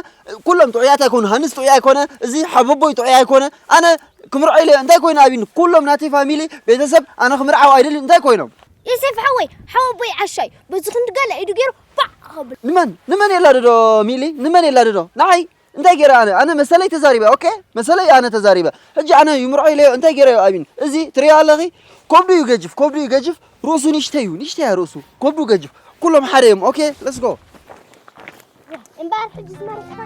ኩሎም ጥዑያት ኣይኮኑ። ሃንስ ጥዑይ ኣይኮነ። እዚ ሓወቦይ ጥዑይ ኣይኮነ። ኣነ ክምርዖ ኢለ እንታይ ኮይኑ ኣብኒ? ኩሎም ናተይ ፋሚሊ፣ ቤተሰብ፣ ኣነ ክምርዓው ኣይደልን። እንታይ ኮይኖም? የሴፍ ሓወይ፣ ሓወቦይ ዓሻይ በዚ ክንዲ ገለ ኢዱ ገይሩ ፋዕ ከብል። ንመን ንመን የላድዶ? ሚሊ፣ ንመን የላድዶ? ንዓይ እንታይ ገይረ ኣነ? ኣነ መሰለይ ተዛሪበ። ኦኬ፣ መሰለይ ኣነ ተዛሪበ። ሕጂ ኣነ ይምርዖ ኢለዮ እንታይ ገይረዮ ኣብኒ? እዚ ትሪኦ ኣለኺ? ከብዱ እዩ ገጅፍ፣ ከብዱ እዩ ገጅፍ። ርእሱ ንሽተይ እዩ፣ ንሽተይ እያ ርእሱ። ከብዱ ገጅፍ። ኩሎም ሓደ እዮም። ኦኬ፣ let's go። እምበኣር ሕጂ ዝመርጽኻ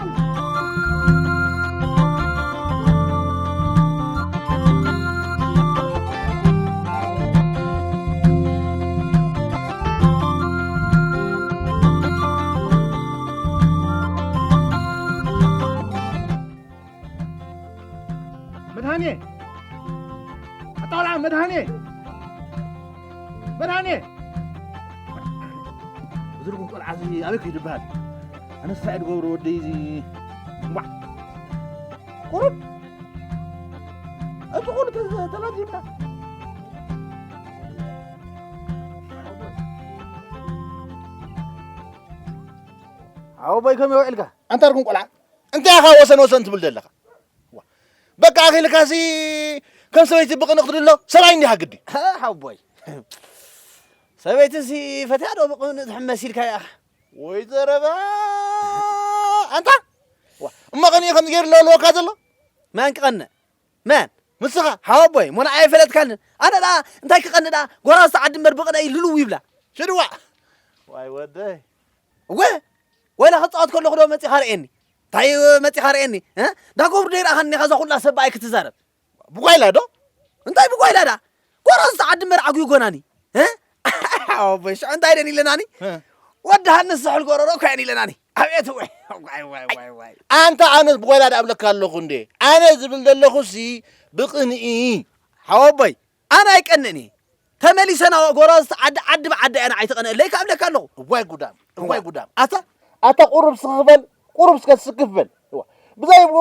መድሃኔ! ኣታ ቆልዓ መድሃኔ! መድሃኔ! እዚ ርጉም ቆልዓ እዚ ኣበይ ከይዱ ይበሃል? ኣነስ እንታይ እየ ዝገብሮ ወደይ እዚ? እምቧዕ! ቁሩብ! እቲ ቁሩብ ተዘ-፣ ተላዚምና። ሓወቦይ ከመይ ውዒልካ? ኣንታ ርጉም ቆልዓ፣ እንታይ ኢኻ ወሰን ወሰን ትብል ዘለኻ? ዋ፣ በቃ ኣኺልካሲ ከም ሰበይቲ ብቕንእ ክትድሎ ሰብኣይ እንዲኻ ግዲ። ሃ፣ ሓቦይ። ሰበይትሲ ፈትያ ዶ ብቕንእ ትሕመስ ኢልካ ኢኻ? ወይ ዘረባ! ኣንታ! ዋ፣ እሞ ቅንኢ ከምዚ ገይሩ ኣለዎ ኣለወካ ዘሎ? መን ክቐንእ? መን? ንስኻ? ሓወቦይ፣ እሞ ንዓይ ኣይፈለጥካንን። ኣነ ደኣ እንታይ ክቐንእ ደኣ? ጎራዝቲ ዓዲ እምበር ብቕንኣይ ልልው ይብላ። ሽድዋ! ዋይ ወደይ። እወ፣ ወላ ክጻወት ከለኹ ዶ መጺኻ ርኤኒ? እንታይ መጺኻ ርኤኒ? እ? ዳጎብር ዶ ይረኣኻኒ ኢኻ እዛ ኩላ ሰብ ብኣይ ክትዛረብ? ብጓይላ ዶ? እንታይ ብጓይላ ደኣ? ጎራዝቲ ዓዲ እምበር ዓጉ ይጎናኒ። እ? ሓወቦይ፣ ሽዑ እንታይ ደን ኢለናኒ? እ። ወዲ ሃንስ ዝሕል ጎረሮ እኮ እየን ኢለናኒ። ኣቤት ወይ፣ ዋይ፣ ዋይ፣ ዋይ፣ ዋይ። ኣንታ ኣነስ ብጓይላ ደኣ እብለካ ኣለኹ እንዴ? ኣነ ዝብል ዘለኹሲ ብቕንኢ። ሓወቦይ፣ ኣነ ኣይቀንእን እየ። ተመሊሰ ናብ ጎረዝቲ ዓዲ፣ ዓዲ ብዓዲ እያ ንዓይ ትቐንእለይ ከኣ እብለካ ኣለኹ። እዋይ ጉዳም፣ እዋይ እዋ። ጉዳም። ኣታ ኣታ ቁሩብ ስኽ በል፣ ቁሩብ እስከ ስክፍ በል። እዋ። ብዘይ ብኡ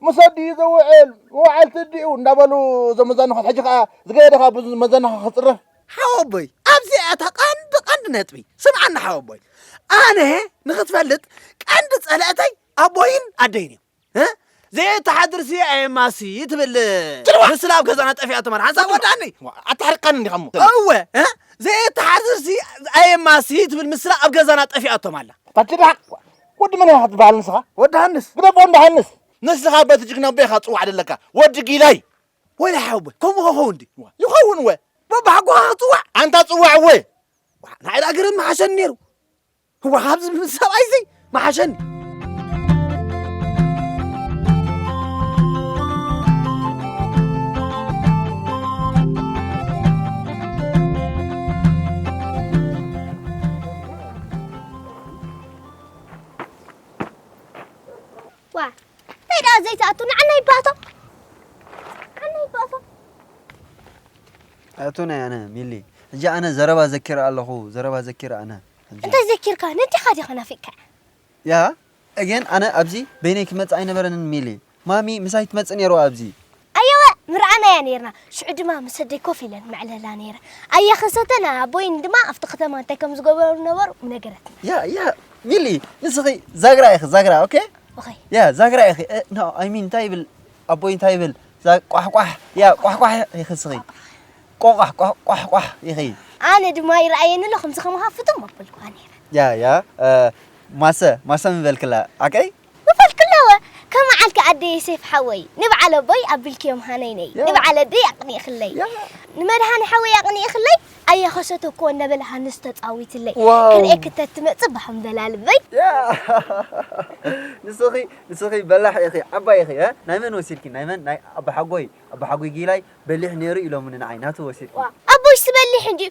ምስ ኣዲኡ ዘውዕል፣ መዋዕልቲ ኣዲኡ እንዳበሉ እዞም መዛንኾት ሕጂ ከኣ ዝገየደ ከኣ ብዙ መዛንኾ ክጽረፍ። ሓወቦይ፣ ኣብዚኣ እያ እታ ቀንዲ፣ ቀንዲ ነጥቢ። ስምዓኒ ሓወቦይ። ኣነ ንኽትፈልጥ ቀንዲ ጸላእተይ ኣቦይን ኣደይን እዮም። እ? ዘይተሓድርሲ ኣየማሲ ትብል ጽልዋ! ምስላ ኣብ ገዛና ጠፊኣቶ ማለት ሓንሳብ ወዳኒ። ኣታሕርቃኒ እንዲኻ እሞ። እወ፣ እ? ዘይተሓድርሲ ኣየማሲ ትብል ምስላ ኣብ ገዛና ጠፊኣቶም ኣላ። ታች ደሓ፣ ወዲ መን ኢኻ ክትበሃል ንስኻ? ወዲ ሃንስ። ግደፎ እንዳ ሃንስ። ንስኻ በቲ ጅግና ኣቦኻ ጽዋዕ ደለካ። ወዲ ጊላይ። ወይለ ሓወቦይ፣ ከምኡ ክኸውን ድዩ? ይኸውን ወ። በባሓጎኻ ክጽዋዕ? ኣንታ ጽዋዕ ወ። ዋ፣ ንዓይ ደኣ ግርም ምሓሸኒ ነይሩ። እዋ፣ ካብዚ ምስ ሰብኣይዚ ምሓሸኒ። ዋ፣ እንታይ ደኣ ዘይትኣቱ? ንዓና ይባእቶ። ንዓና ይባእቶ። ኣቱነ ኣነ ሚሊ፣ ሕጂ ኣነ ዘረባ ዘኪረ ኣለኹ፣ ዘረባ ዘኪረ ኣነ። ሕጂ እንታይ ዘኪርካ? ነዲኻ ዲኻ ናፊቅካ? ያ፣ እገን ኣነ ኣብዚ በይነይ ክመጽእ ኣይነበረንን ሚሊ። ማሚ ምሳይ ትመጽእ ነይሩ ኣብዚ። ኣየወ፣ ምርኣናያ ነይርና። ሽዑ ድማ ምስ ኣደይ ኮፍ ኢለን መዕለላ ነይረ። ኣያ ከሰተን ኣቦይን ድማ ኣብቲ ከተማ እንታይ ከም ዝገበሩ ነበሩ ምነገረትና። ያ፣ ያ፣ ሚሊ፣ ንስኺ ዛግራ ኢኺ፣ ዛግራ፣ ኦኬ? ኦኬ። ያ፣ ዛግራ ኢኺ። እ፣ ኖ፣ ኣይ ሚን፣ እንታይ ይብል? ኣቦይ እንታይ ይብል? እዛ ቋሕቋሕ፣ ያ፣ ቋሕቋሕ ኢኺ እስኺ። ቆቋሕ፣ ቋሕ-፣ ቋሕቋሕ ኢኺ። ኣነ ድማ ይረኣየኒ ኣሎ፣ ከምዚ ከማኻ ፍጥም ኣበልኩኻ ነይረ። ያ፣ ያ፣ እ፣ ማሰ፣ ማሰ ምበልክላ፣ ዓቀይ? ምበልክላ ወ፣ ከመዓልኪ ኣደ ዮሴፍ ሓወይ፣ ንበዓል ኣቦይ ኣቢልክዮም ሃነይነይ፣ ያ። ንበዓል ኣደይ ኣቕኒእኽለይ። ያ። ንመድሃኒ ሓወይ ኣቕኒእኽለይ፣ ኣየ ኸሰተ እኮ እናበለ ሃንስ ተጻዊትለይ። ዋው። ክርእየኪ እንተትመጽእ ባህ ምበላ ልበይ። ያ። ንስኺ፣ ንስኺ በላሕ ኢኺ፣ ዓባይ ኢኺ፣ እ? ናይ መን ወሲድኪ? ናይ መን? ናይ ኣባሓጎይ። ኣባሓጎይ ጊላይ በሊሕ ነይሩ ኢሎምኒ ንዓይ፣ ናቱ ወሲድኪ። ዋ፣ ኣቦይስ በሊሕ እንድዩ።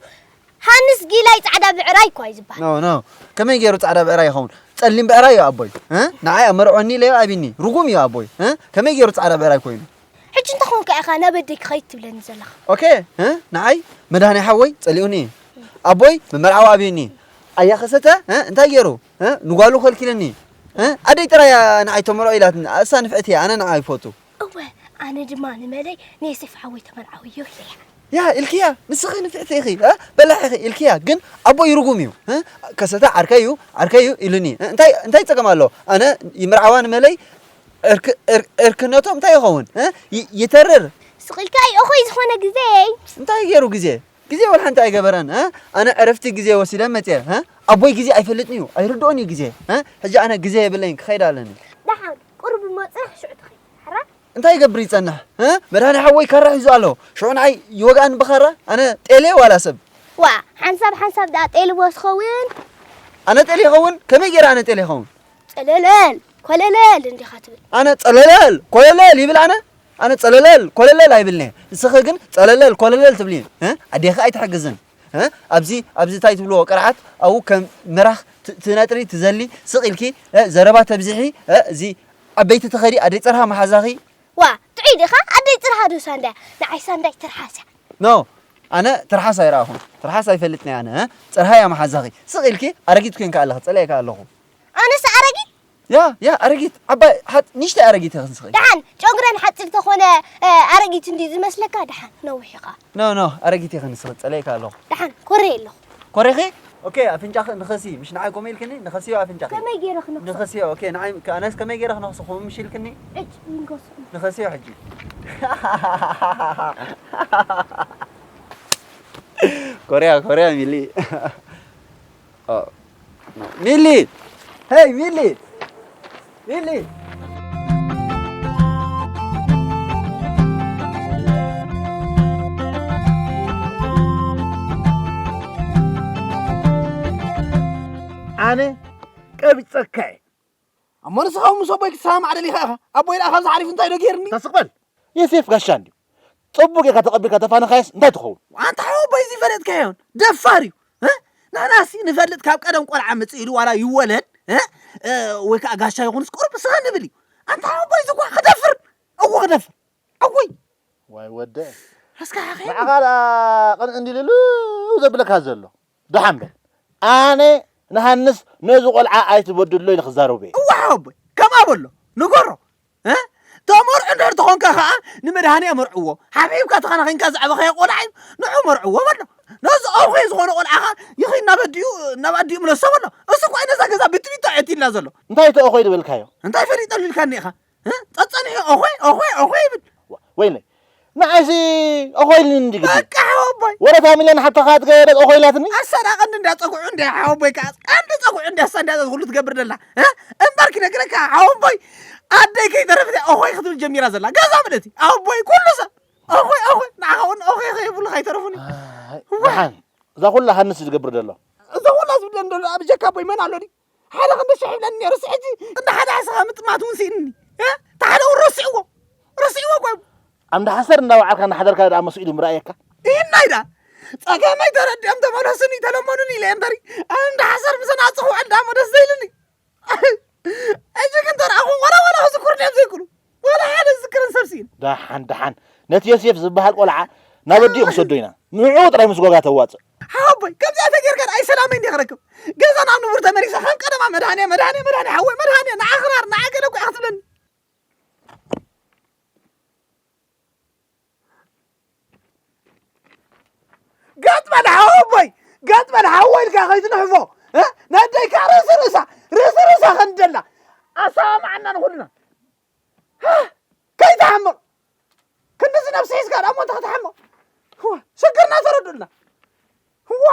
ሃንስ ጊላይ ጻዕዳ ብዕራይ እኳ እዩ ዝበሃል። ኖ፣ ኖ። ከመይ ገይሩ ጻዕዳ ብዕራይ ይኸውን? ጸሊም ብዕራይ እዩ ኣቦይ። እ? ንዓይ ኣመርዖኒ ኢለዮ ኣቢኒ። ርጉም እዩ ኣቦይ። እ? ከመይ ገይሩ ጻዕዳ ብዕራይ ኮይኑ? ሕጂ እንተ ኾንካ ኢኻ ናብ ኣደይ ክኸይድ ትብለኒ ዘለኻ? ኦኬ፣ እ? ንዓይ መድሃኔ ሓወይ ጸሊኡኒ። ኣቦይ መመርዓዊ ኣብዩኒ። ኣያ ኸሰተ፣ እ? እንታይ ገይሩ? እ? ንጓሉ ከልኪለኒ። እ? ኣደይ ጥራይ እያ ንዓይ ተመርዖ ኢላትኒ። እሳ ንፍዕቲ እያ፣ ኣነ ንዓ ይፈቱ። እወ፣ ኣነ ድማ ንመለይ ንዮሴፍ ሓወይ ተመርዓውዮ ኢለያ። ያ ኢልክያ፣ ንስኺ ንፍዕቲ ኢኺ፣ እ? በላሕ ኢኺ ኢልክያ፣ ግን ኣቦይ ርጉም እዩ፣ እ? ከሰተ ዓርከይ እዩ፣ ዓርከይ እዩ ኢሉኒ። እ? እንታይ፣ እንታይ ጸገም ኣሎ? ኣነ ይምርዓዋ ንመለይ፣ ዕርክ-፣ ዕር-፣ ዕርክነቶም እንታይ ይኸውን? እ? ይ-፣ ይተርር። ስቕ ኢልካ እዩ፣ እኾይ ዝኾነ ግዜ። እንታይ ገይሩ ግዜ? ግዜ ወላ ሓንቲ ኣይገበረን፣ እ? ኣነ ዕረፍቲ ግዜ ወሲደ መጽየ፣ እ? ኣቦይ ግዜ ኣይፈልጥን እዩ፣ ኣይርድኦን እዩ ግዜ፣ እ? ሕጂ ኣነ ግዜ የብለይን፣ ክኸይድ ኣለኒ። ደሓን፣ ቁሩብ እሞ ጽናሕ፣ ሽዑ ትኸይድ። ሕራይ? እንታይ ይገብር ይጸንሕ፣ እ? መድሃኒ ሓወይ ካራ ሒዙ ኣሎ፣ ሽዑ ንዓይ ይወግኣኒ ብኻራ፣ ኣነ ጤል እየ ዋላ ሰብ? ዋ፣ ሓንሳብ ሓንሳብ ደኣ ጤል እሞ ትኸውን። ኣነ ጤል ይኸውን? ከመይ ገይረ ኣነ ጤል ይኸውን? ጸለለል፣ ኮለለል እንዲኻ ትብል። ኣነ ጸለለል፣ ኮለለል ይብል ኣነ? ኣነ ጸለለል፣ ኮለለል ኣይብልን'የ። ንስኺ ግን ጸለለል፣ ኮለለል ትብሊ። እ? ኣዴኺ ኣይትሕግዝን። እ? ኣብዚ፣ ኣብዚ እንታይ ትብልዎ ቅርዓት፣ ኣብኡ ከም ምራኽ ት-፣ ትነጥሪ፣ ትዘሊ፣ ስቕ ኢልኪ፣ እ፣ ዘረባ ተብዝሒ፣ እ፣ እዚ ዓበይቲ ትኸዲ፣ ኣደይ ጸርሃ መሓዛኺ። ዋ፣ ጥዑይ ዲኻ? ኣደይ ጸርሃ ዶ ሳንዳይ? ንዓይ ሳንዳይ ትርሓስ እያ። ኖ፣ ኣነ ትርሓስ ኣይረኣኹን። ትርሓስ ኣይፈልጥን እየ ኣነ፣ እ? ጸርሃ እያ መሓዛኺ። ስቕ ኢልኪ፣ ኣረጊት ኮይንካ ኣለኺ፣ ጸሊኤካ ኣለኹ። ኣነስ ኣረጊት? ያ፣ ያ፣ ኣረጊት፣ ዓባይ፣ ሓ-፣ ንእሽተይ ኣረጊት ኢኺ ንስኺ። ደሓን፣ ጨጉረን ሓጺር ተኾነ፣ እ፣ ኣረጊት እንድዩ ዝመስለካ፣ ደሓን፣ ነዊሕ ኢኻ። ኖ፣ ኖ፣ ኣረጊት ኢኺ ንስኺ፣ ጸሊኤካ ኣለኹ። ደሓን፣ ኮረየ ኣለኹ። ኮሪኺ? ኦኬ፣ ኣፍንጫኺ ንኸሲ፣ ምሽ ንዓይ ከምኡ ኢልክኒ፣ ንኸስዮ ኣፍንጫኺ። ከመይ ገይረ ክነኽሶ? ንኸስዮ፣ ኦኬ፣ ንዓይ፣ ከ-፣ ኣነስ ከመይ ገይረ ክነኽሶ፣ ከምኡ ምሽ ኢልክኒ? ዕጭ፣ ይንከሶ። ንኸስዮ ሕጂ። ኮርያ፣ ኮርያ፣ ሚሊ። ኦ፣ ሚሊ! ሄይ፣ ሚሊ! ሚሊ! ኣነ ቀቢጸካ እየ። እሞ ንስኻ እውን ምስ ኣቦይ ክትሰማማዕ ደሊኻ ኢኻ? ኣቦይ ደኣ ካብዚ ሓሊፉ እንታይ ዶ ገይርኒ? ተስቕ በል። ዮሴፍ ጋሻ እንድዩ። ጽቡቕ ጌርካ ተቐቢልካ ተፋነኻየስ እንታይ ትኸውን? ኣንታ ሓወቦይ እዚ ፈለጥካዮን ደፋር እዩ። እ? ንሕናሲ ንፈልጥ ካብ ቀደም ቆልዓ መጽእ ኢሉ ዋላ ይወለድ፣ እ? እ፣ ወይ ከኣ ጋሻ ይኹንስ ቁሩብ ስኻ ንብል እዩ። ኣንታ ሓወቦይ እዚ እኳ ክደፍር፣ እዎ ክደፍር። ኣወይ! ዋይ ወደ። እስካ ሓኸይ። ንዓኻ ደኣ ቅንእ እንዲልሉ ዘብለካ ዘሎ። ደሓን በል። ኣነ ንሃንስ ነዚ ቆልዓ ኣይትበድሎ ኢለ ክዛረቦ እየ። እዋ ሓወቦይ፣ ከምኣ በሎ። ንገሮ። እ? ተመርዑ እንድሕር ተኾንካ ኸኣ ንመድሃኔ መርዕዎ። ሓብሒብካ ተኻናኺንካ ዘዕበኻዮ ቆልዓ እዩ። ንዑ መርዕዎ በሎ። ነዚ ኣውኺ ዝኾነ ቆልዓ ኸኣ ይኺድ ናብ ኣዲኡ፣ ናብ ኣዲኡ ምለሶ በሎ። እሱ እኮ እዩ ነዛ ገዛ ብትቢቶ ኣዕቲልና ዘሎ። እንታይ እቲ ኣኾይ ዝበልካዮ? እንታይ ፈሊጠሉ ኢልካኒ ኢኻ? እ? ጸጸኒሑ ኣኾይ፣ ኣኾይ፣ ኣኾይ ይብል። ዋ-፣ ወይለይ። ንዓይሲ ኣኾይ ኢልኒ እንዲ ግዲ። በቃ ሓወቦይ። ወረታ ሚልዮን ሓብትኻ ትገደስ ኣኾይ ኢላትኒ? ኣሳ ደኣ ቀንዲ እንዳ ጸጉዑ እንድያ ሓወቦይ ከኣ። ቀንዲ ጸጉዑ እንድያ ኣሳ እንድያ ኩሉ ትገብር ደላ። እ? እምበር ክነግረካ ሓወቦይ። ኣደይ ከይተረፈት እያ ኣኾይ ክትብል ጀሚራ ዘላ። ገዛ ማለት እዩ። ኣቦይ ኩሉ ሰብ። ኣኾይ፣ ኣኾይ። ንዓኻ እውን ኣኾይ ከይብሉ ከይተረፉኒ። ኣይ፣ ዋ። ደሓን። እዛ ኩላ ሃንስ ዝገብር ዘሎ። እዛ ኩላ ዝብለን ዘሎ ኣብ ጀካ ኣቦይ መን ኣሎ ድዩ? ሓደ ክንዲ ሽሕ ይብለኒ ነይሩ፣ ሲ ሕጂ እንዳ ሓደ ዓስኻ ምጥማት እውን ስኢንኒ። እ? እቲ ሓደ እውን ረሲዕዎ። ረሲዕዎ እኮ እዩ። ኣንዳ ሓሰር እንዳወዓልካ እንዳሓደርካ ደኣ መስኢሉ ምርኣየካ። ይህናይ ደኣ። ጸገመይ ተረዲኦም ተመለሱኒ፣ ተለመኑኒ ኢለ እምበሪ፣ ኣንዳ ሓሰር ምስ ናጽኹ ዕልዳ መደስ ዘይልኒ። ሕጂ ግን ተረኣኹም ዋላ ዋላ ክዝክሩኒ እዮም ዘይክእሉ። ዋላ ሓደ ዝዝክረን ሰብ ስኢን። ደሓን፣ ደሓን። ነቲ ዮሴፍ ዝበሃል ቆልዓ ናብ ኣዲኡ ክሰዶ ኢና። ንዕኡ ጥራይ ምስ ጎጋ ተዋጽእ። ሓወቦይ፣ ከምዚኣ ተጌርካ ደኣ ሰላመይ እንዲየ ክረክብ። ገዛ ናብ ንቡር ተመሊሰ ከም ቀደማ መድሃንያ፣ መድሃንያ፣ መድሃንያ፣ ሓወይ፣ መድሃንያ፣ ንዓ ክራር፣ ንዓ ገለ እኮ ኢኻ ክትብለኒ። ገጥ በል ሓወቦይ፣ ገጥ በል ሓወይ ኢልካ ከይትንሕፎ። እ? ነደይካ ርእሲ ርእሳ፣ ርእሲ ርእሳ ከንደላ። ኣሰማምዓና ንኹልና። ሃ! ከይትሓምቕ። ክንድዚ ነብሲ ሒዝካ ደኣ እሞ እንተ ክትሓምቕ። ህዋ፣ ሽግርና ተረድኡልና። ህዋ!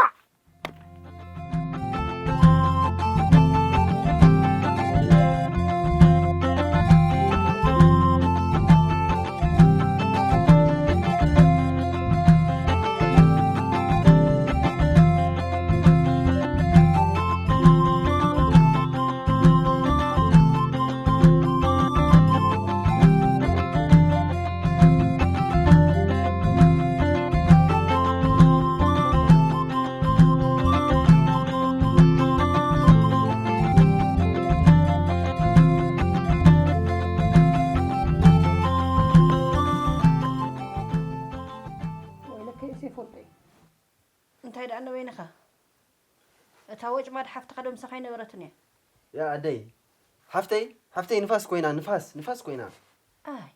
ወይለከ ዮሴፍ ወደይ። እንታይ ደኣ ነበይንኻ? እታ ወጭማድ ሓፍትኻ ዶ ምሳኻ ኣይነበረትን እያ? ያ ኣደይ፣ ሓፍተይ፣ ሓፍተይ ንፋስ ኮይና፣ ንፋስ፣ ንፋስ ኮይና። ኣይ፣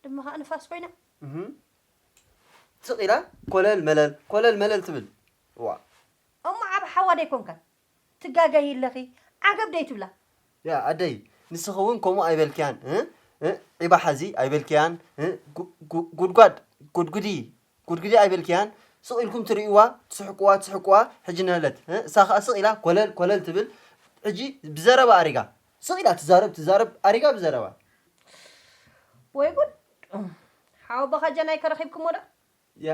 ድማ ኸዓ ንፋስ ኮይና። እህ። ስቕ ኢላ ኮለል መለል ኮለል መለል ትብል። ዋ እሞ ዓብ ሓዋ ደይኮንካን ትጋገይ ኣለኺ። ዓገብ ደይትብላ። ያ ኣደይ ንስኺ እውን ከምኡ ኣይበልክያን እ? እ? ዒባ ሓዚ ኣይበልክያን እ? ጉ- ጉ- ጉድጓድ ጉድጉዲ ጉድጉዲ ኣይበልክያን ስቕ ኢልኩም ትርእይዋ ትስሕቅዋ ትስሕቅዋ ሕጂ ነህለት እ? እሳ ኸዓ ስቕ ኢላ ኮለል ኮለል ትብል ሕጂ ብዘረባ ኣሪጋ ስቕ ኢላ ትዛረብ ትዛረብ ኣሪጋ ብዘረባ ወይ ጉድ። ሓወቦኻ ጀናይ ከረኺብክሞ ዶ? ያ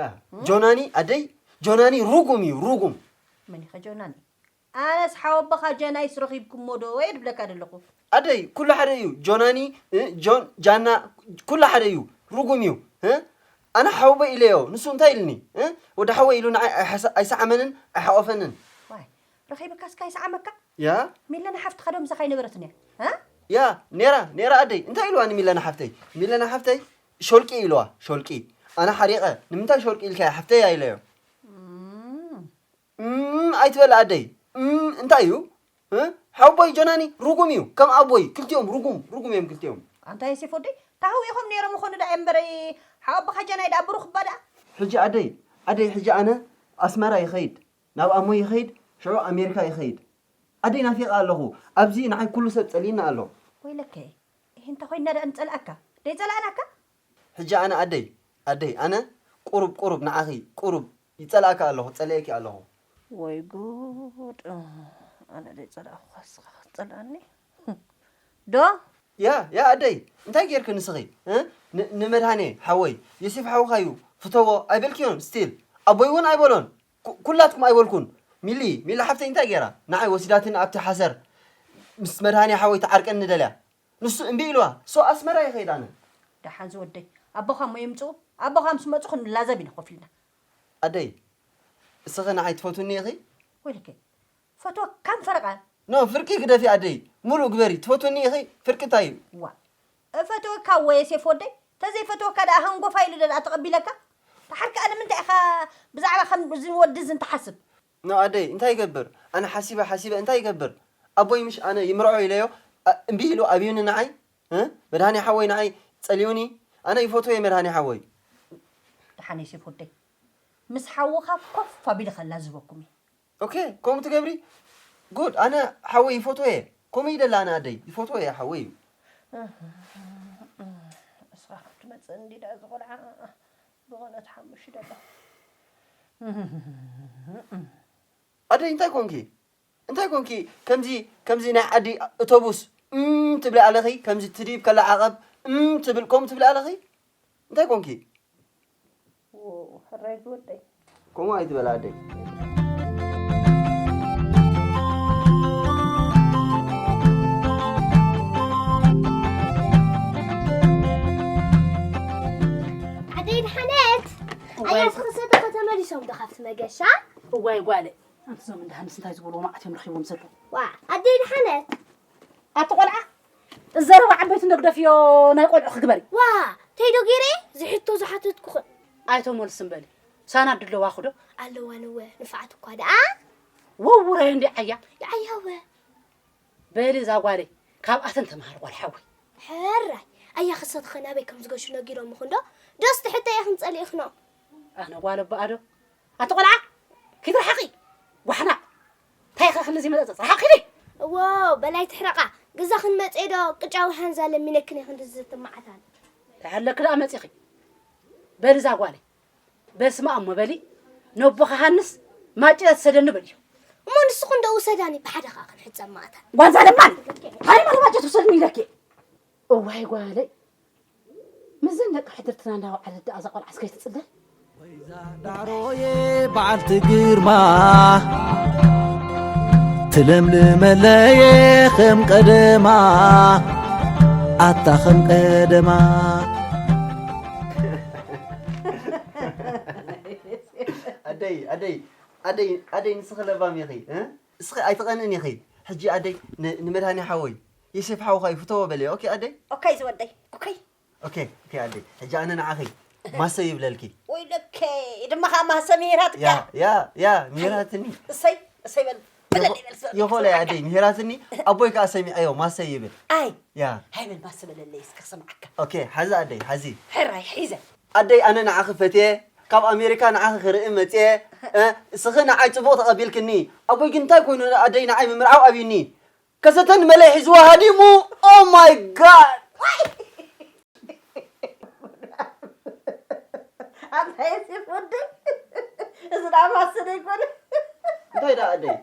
ጆናኒ ኣደይ ጆናኒ ሩጉም እዩ ሩጉም መን ኢኸ ጆናኒ? ኣነስ ሓወቦኻ ጀናይስ ረኺብኩሞ ዶ እየ ድብለካ ዘለኹ። ኣደይ ኩሉ ሓደ እዩ ጆናኒ እ፣ ጆን ጃና ኩሉ ሓደ እዩ ሩጉም እዩ እ? ኣነ ሓወቦይ ኢለዮ ንሱ እንታይ ኢልኒ እ? ወዲ ሓወይ ኢሉ ንዓይ ኣይሓሰ- ኣይሰዓመንን ኣይሓቆፈንን ዋይ ረኺብካስ ካይሰዓመካ? ያ ሚለና ሓፍትኻ ዶ ምሳኻ ኣይነበረትን እያ? እ? ያ ኔራ ኔራ ኣደይ እንታይ ኢልዋ ንሚለና ሓፍተይ ሚለና ሓፍተይ ሾልቂ ኢልዋ ሾልቂ ኣነ ሓሪቐ ንምንታይ ሾልቂ ኢልካያ ሓፍተይ ኣይለዮ እም፣ እም ኣይትበል ኣደይ እም እንታይ እዩ እ? ሓወቦይ ጆናኒ ሩጉም እዩ ከም ኣቦይ ክልቲኦም ሩጉም ሩጉም እዮም ክልቲኦም ኣንታ የሴፍ ወደይ ታህዊኾም ነይሮም ይኾኑ ደኣ እምበረይ ሓወቦኻ ጀናይ ደኣ ብሩኽ እባ ደኣ ሕጂ ኣደይ ኣደይ ሕጂ ኣነ ኣስመራ ይኸይድ ናብ ኣሞይ ይኸይድ ሽዑ ኣሜሪካ ይኸይድ ኣደይ ናፊቐ ኣለኹ ኣብዚ ንዓይ ኩሉ ሰብ ጸሊእኒ ኣሎ ወይለከ ይህ እንተ ኮይና ደኣ ንጸልኣካ ደይጸላእናካ ሕጂ ኣነ ኣደይ ኣደይ ኣነ ቁሩብ ቁሩብ ንዓኺ ቁሩብ ይጸልኣካ ኣለኹ ጸሊኤኪ ኣለኹ ወይ ጉድ ኣነ ደይጸላእኹ ንስኻ ክትጸልኣኒ ዶ ያ ያ ኣደይ እንታይ ጌርኪ ንስኺ እ? ን- ንመድሃኔ ሓወይ የሲፍ ሓውኻዩ ፍተዎ ኣይበልክዮን ስቲል ኣቦይ እውን ኣይበሎን ኩ- ኩላትኩም ኣይበልኩን ሚሊ ሚሊ ሓፍተይ እንታይ ጌራ ንዓይ ወሲዳትኒ ኣብቲ ሓሰር ምስ መድሃኔ ሓወይ ትዓርቀኒ ደልያ ንሱ እምቢ ኢልዋ ሶ ኣስመራ ይኸይድ ኣነ ደሓን ዝወደይ ኣቦኻ እሞ የምፅኡ ኣቦኻ ምስ መፁ ክንላዘብ ኢና ኮፍ ኢልና ኣደይ እስኺ ንዓይ ትፈትውኒ ኢኺ ወይልከ ፈትወካን ፈረቓ ኖ ፍርቂ ግደፊ ኣደይ ሙሉእ ግበሪ ትፈትውኒ ኢኺ ፍርቂ እንታይ እዩ ዋ እፈትወካ ወ የሴፍ ወደይ ተዘይፈትወካ ደኣ ሃንጎፋ ኢሉ ደኣ ተቐቢለካ ደሓር ከኣ ንምንታይ ኢኻ ብዛዕባ ከም እዚ ወዲ እዚ እንትሓስብ ኖ ኣደይ እንታይ ይገብር ኣነ ሓሲበ ሓሲበ እንታይ ይገብር ኣቦይ ምሽ ኣነ ይምርዖ ኢለዮ ኣ- እምቢ ኢሉ ኣብዩኒ ንዓይ እ? መድሃኒ ሓወይ ንዓይ ጸልዩኒ ኣነ ይፈትዎ እየ መድሃኒ ሓወይ ደሓን የሴፍ ወደይ ምስ ሓውኻ ኮፍ ኣቢለ ከላዝበኩም እየ ኦኬ ከምኡ ትገብሪ ጉድ ኣነ ሓወይ ይፈትዎ እየ ከምኡ ይደላ ኣነ ኣደይ ይፈትዎ እየ ሓወይ እዩ እስኻ ካብ ትመፅእ እንዲዳ እዚ ቆልዓ ብቕነት ሓሙሽ ደሎ ኣደይ እንታይ ኮንኪ እንታይ ኮንኪ ከምዚ ከምዚ ናይ ዓዲ እቶቡስ እም ትብሊ ኣለኺ ከምዚ ትድይብ ከላ ዓቐብ እም ትብል ከምኡ ትብሊ ኣለኺ እንታይ ኮንኪ ሕራይ ዝወደይ ከምኡ ኣይትበል ኣደይ ኣደይ ድሓነት ኣያ ዝኽሰተ ከተመሊሶም ዶ ካብቲ መገሻ እዋይ ጓለ ኣንቲ ዞም እንዳ ሃንስ እንታይ ዝበልዎ መዓት እዮም ረኺቦም ዘለዉ ዋ ኣደ ይድሓነ ኣቲ ቆልዓ ዘረባ ዓበይቲ እንዶ ግደፍዮ ናይ ቆልዑ ክግበሪ ዋ ተይዶ ገይረ ዝሕቶ ዝሓተትኩኽን ኣይተመልስን በሊ ሳና ድለዋ ክዶ ኣለዋ ነወ ንፋዓት እኳ ደኣ ወውረ እንዲ ዓያ ይዓያወ በሊ እዛ ጓለይ ካብኣተን ተምሃር ጓል ሓወይ ሕራይ ኣያ ክሰትኸ ናበይ ከም ዝገሹ ነጊሮምኹ እንዶ ዶስ ትሕተየ ክንጸሊእኽኖ ኣነ ጓል ኣቦኣ ዶ ኣቲ ቆልዓ ኪድ ርሓቒ ጓሕና እንታይ ኢኸ ክንዚ መጠፀ ርሓቕ ኪዲ እዎ በላይ ትሕረቓ ግዛ ክንመፀ ዶ ቅጫዊ ሓንዛ ለሚነክን ኢኽን ድዝትማዓታል እንታይ ኣለኪ ደኣ መፂኺ በሊ እዛ ጓለይ በስመ ኣብ ሞ በሊ ነቦኻ ሃንስ ማጭ እያ ትሰደኒ በልዮ እሞ ንስኹ እንዶ ውሰዳኒ ብሓደ ኸዓ ክንሕፀብ ማእታል ጓንዛ ለማን ሃይማኖት ማጭ ትውሰድኒ ኢለኪ እዋይ ጓለይ ምስዘን ደቂ ሕድርትና እንዳወዓለት ደኣ እዛ ቆልዓስ ከይትጽለል። ወይዛ ዳሮየ በዓልቲ ግርማ ትለምልመለየ ከም ቀደማ ኣታ ከም ቀደማ ኣደይ ኣደይ ኣደይ ኣደይ ንስኺ ለባም ኢኺ እ? እስኺ ኣይትቐንእን ኢኺ ሕጂ ኣደይ ን- ንመድሃኒ ሓወይ የሴፍ ሓውኻ ይፍተዎ በልዮ ኦኬ ኣደይ ኦካይ ዝወደይ ኦካይ ኦኬ ኦኬ ኣደይ ሕጂ ኣነ ንዓኺ ማሰ ይብለልኪ ወይለከ ድማ ከዓ ማሰ ምሂራትካ ያ ያ ያ ምሂራትኒ እሰይ እሰይ በል በለለይ፣ በል፣ በል፣ ይኾለ በል፣ ኣደይ ምሄራትኒ ኣቦይ ከዓ ሰሚዐዮ ማሰ ይብል ኣይ ያ ሃይ በል ማሰ በለለይ እስከ ክሰምዓካ ኦኬ ሓዚ ኣደይ ሓዚ ሕራይ ሒዘ ኣደይ ኣነ ንዓኺ ፈትየ ካብ ኣሜሪካ ንዓኺ ክርኢ መፅየ እ፣ እስኺ ንዓይ ፅቡቕ ተቐቢልክኒ ኣቦይ ግን እንታይ ኮይኑ ኣደይ ንዓይ ምምርዓው ኣብዩኒ ከሰተን መለይ ሒዝዋ ሃዲሙ oh my god ኣንታ የሴፍ ወደይ እዚ ዳኣ ማሰ ዘይኮነ እንታይ ደኣ ኣደይ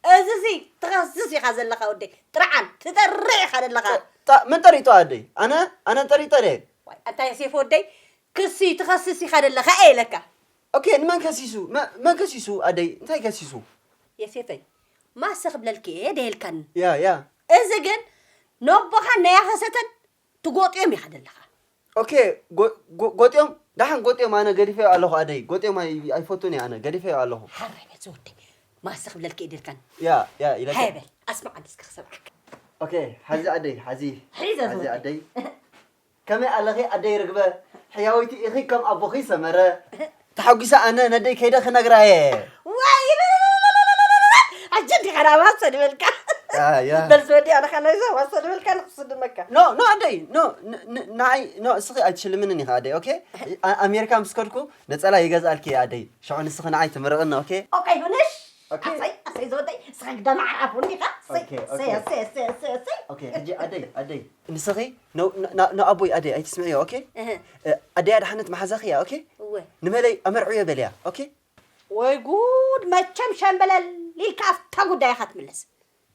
እዚ ሲ ትኸስስ ኢኻ ዘለኻ ወደይ ጥርዓን ትጠርዕ ኢኻ ዘለኻ ጣ- መን ጠሪጡ ኣደይ ኣነ ኣነ ጠሪጠ ደየ ዋይ፣ ኣንታ የሴፍ ወደይ ክሲ ትኸስስ ኢኻ ዘለኻ እየ ኢለካ ኦኬ ንመን ከሲሱ መ- መን ከሲሱ ኣደይ እንታይ ከሲሱ የሴፈይ ማሰ ክብለልክ እየ ደየልካኒ ያ ያ እዚ ግን ነቦኻን ናይ ኣኸሰተን ትጎጥዮም ኢኻ ዘለኻ ኦኬ ጎ- ጎ- ጎጥዮም ደሓን ጎጥዮም ኣነ ገዲፈዮ ኣለኹ ኣደይ ጎጥዮም ኣይ- ኣይፈቱን እየ ኣነ ገዲፈዮ ኣለኹ ሓራይ በል ዝወደይ ማሰ ክብለልክ እየ ደልካኒ ያ ያ ኢለካ ሃይ በል ኣስማዓኒ እስከ ክሰምዓካ ኦኬ ሓዚ ኣደይ ሓዚ ሒዘ ሓዚ ዝወደይ ኣደይ ከመይ ኣለኺ ኣደይ ርግበ ሕያወይቲ ኢኺ ከም ኣቦኺ ሰመረ ተሓጒሰ ኣነ ነደይ ከይደ ክነግራ እየ ዋይ ሕጂ እንዲኻ ናብ ማሰ ንበልካ ያ ያ በል ዝወዲ ኣነ ካናይዛ ማሰ ንበልካ ንክስድመካ ኖ ኖ ኣደይ ኖ ን- ን- ንዓይ ኖ እስኺ ኣይትሽልምንን ኢኻ ኣደይ ኦኬ ኣ- ኣሜሪካ ምስ ከድኩ ነፀላ ይገዝኣልኪ እየ ኣደይ ሽዑ ንስኺ ንዓይ ትምርቕኒ ኦኬ ኦኬ ይሁንሽ ኦኬ ኣሰይ ኣሰይ ዝወደይ እስኻ ግዳማ ዓራፍ ወዲኻ ኣሰይ ኦኬ፣ ኦኬ። ኣሰይ ኣሰይ ኣሰይ ኣሰይ ኣሰይ ኦኬ ሕጂ ኣደይ ኣደይ ንስኺ ን- ን- ን- ንኣቦይ ኣደይ ኣይትስምዕዮ ኦኬ እህ፣ እ፣ ኣደይ ኣድሓነት መሓዛኺ እያ ኦኬ እወ ንመለይ ኣመርዕዮ በልያ ኦኬ ወይ ጉድ መቸም ሸምበለል ኢልካ ኣብታ ጉዳይኻ ትምለስ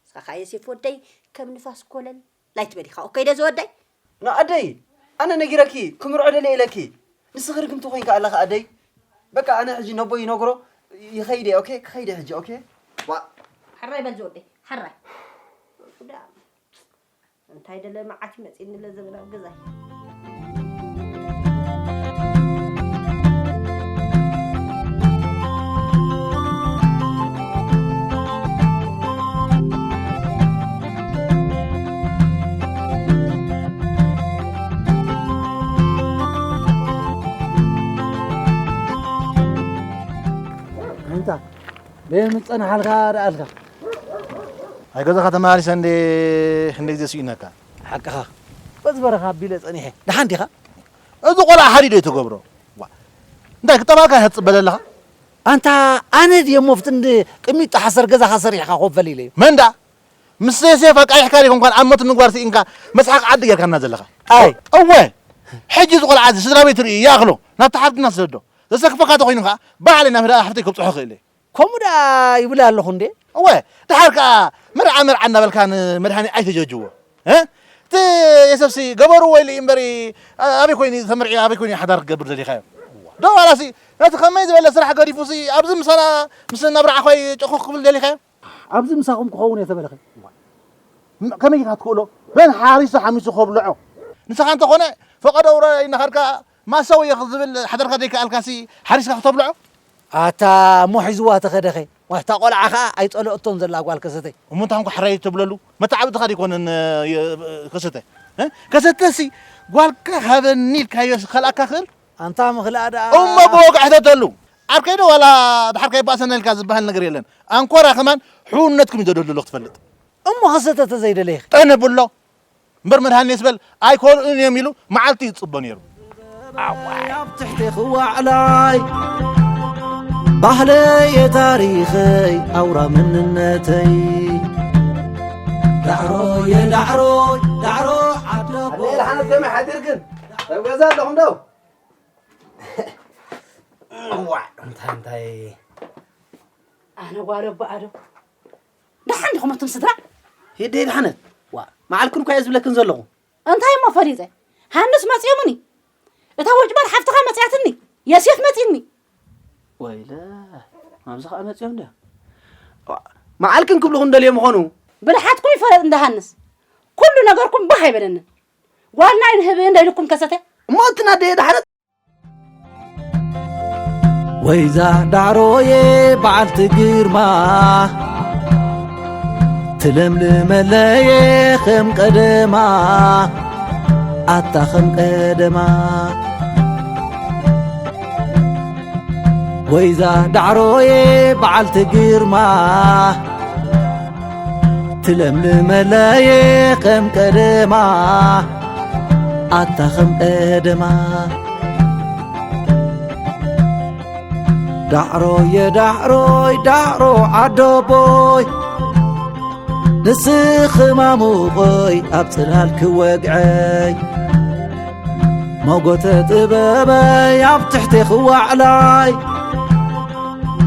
እስኻ ከዓ የሴፍ ወደይ ከም ንፋስ ኮለል ላይትበል ኢኻ ኦከይ ዶ ዝወደይ ንኣደይ ኣነ ነጊረኪ ክምርዖ ደልየ ኢለኪ ንስኺ ርግምቲ ኮይንካ ኣለኻ ኣደይ በቃ ኣነ ሕጂ ነቦይ ይነግሮ ይኸይደ ኦኬ ክኸይደ ሕጂ ኦኬ ዋ ሓራይ በል ዝወደይ ሓራይ እንታይ ደለ መዓት ይመፅእኒ ለዘበን ኣብ ገዛይ ኣንታ በየን ምጸናሓልካ ደኣልካ ኣይ ገዛኻ ተመላሊሰ እንደ ክንደ ግዜ ስኢነካ ሓቅኻ በዚ በረኻ ኣቢለ ጸኒሐ ደሓን ዲኻ እዚ ቆልዓ ሓዲዶ እዩ ትገብሮ ዋ፣ እንታይ ክጠባካ ይህጽበለ ኣለኻ ኣንታ ኣነ ድየ ሞፍትንድ ቅሚጦ ሓሰር ገዛኻ ሰሪሕኻ ኮፈል ኢለ እዩ መንዳ ምስ ሴፍ ኣቃይሕካ ዲኹም ኳን ኣብ ሞት ምግባር ስኢንካ መስሓቅ ዓዲ ጌርካና ዘለኻ ኣይ እወ ሕጂ እዚ ቆልዓ እዚ ስድራ ቤት ርኢ ይኣኽሎ ናብቲ ሓፍትና ስደዶ ዘሰክፈካ ተኮይኑ ከዓ ባዕለይ ናብ ህዳ ሓፍተይ ከብፅሖ ክእል እየ ከምኡ ደኣ ይብል ኣለኹ እንዴ እወ ድሓር ከዓ መርዓ መርዓ እናበልካ ንመድሃኒ ኣይተጀጅዎ እ? እቲ የሰብሲ ገበሩ ወይ ልኢ እምበሪ ኣበይ ኮይኑ ተመርዒ ኣበይ ኮይኑ ሓዳር ክገብር ደሊኻዮ ዶ ዋላሲ ነቲ ከመይ ዝበለ ስራሕ ገዲፉሲ ኣብዚ ምሳና ምስ ናብርዓኾይ ጨኹ ክብል ደሊኻዮ ኣብዚ ምሳኹም ክኸውን እየ ተበለኸ ከመይ ኢኻ ትክእሎ መን ሓሪሱ ሓሚሱ ከብልዖ ንስኻ እንተኾነ ፈቐዶ ውረ እናኸድካ ማሰው እየ ዝብል ሓደርካ ዘይከኣልካሲ ሓሪስካ ክተብልዖ ኣታ እሞ ሒዝዋ ተኸደኸ ዋሕታ ቆልዓ ኸዓ ኣይጸለኦቶን ዘላ ጓል ከሰተይ እሞ እንታይ ኮንኩ ሕራይ ትብለሉ መተዓብትኻ ደይኮነን ከሰተ ከሰተሲ ጓልካ ሃበኒ ኢልካዮ ከልኣካ ክእል ኣንታ ምኽልኣ ደኣ እሞ ብወግዒ ሕተተሉ ዓርከይ ዶ ዋላ ድሓር ከይባእሰና ኢልካ ዝበሃል ነገር የለን ኣንኮራ ከማን ሕውነትኩም እዩ ዘደልሎ ክትፈልጥ እሞ ከሰተ ተዘይደለየ ጠንብሎ እምበር መድሃኒ ስበል ኣይኮልኡን እዮም ኢሉ መዓልቲ ይፅቦ ነይሩ ኣብ ትሕቲ ክዋዕላይ ባህለየ ታሪኸይ ኣውራ መንነተይ ዳዕሮየ ዳዕሮይ ዳዕሮ ዓደቦ ኣደይ ደሓነት ከመይ ሓዲርክን? ኣብ ገዛ ኣለኹም ዶ? እዋዕ እንታይ እንታይ ኣነ ጓል ኣቦ ኣዶ ደሓን ዲኹም ኣቱም ስድራ ሂደይ ደሓነት ዋ መዓልክን እኳ እየ ዝብለክን ዘለኹ እንታይ እሞ ፈሊጠ ሃንስ መፂኦምኒ እታ ወጭባር ሓፍትኻ መፅያትኒ የሴፍ መፂኒ ወይለ ኣብዚ ከዓ መፂኦም ደ መዓልክን ክብልኹ እንደልዮ ምኾኑ ብልሓትኩም ይፈለጥ እንዳ ሃንስ ኩሉ ነገርኩም ባህ ኣይበለንን ጓልና ይንህብ እንደ ኢልኩም ከሰተ እሞ እቲ ናደየ ደሓነት ወይዛ ዳዕሮየ በዓልቲ ግርማ ትለምልመለየ ከም ቀደማ ኣታ ከም ቀደማ ወይዛ ዳዕሮየ በዓልቲ ግርማ ትለምልመለየ ከም ቀደማ ኣታ ከም ቀደማ ዳዕሮየ ዳዕሮይ ዳዕሮ ዓዶቦይ ንስኺ ማሙቐይ ኣብ ጽላል ክወግዐይ ሞጎተ ጥበበይ ኣብ ትሕቲ ክዋዕላይ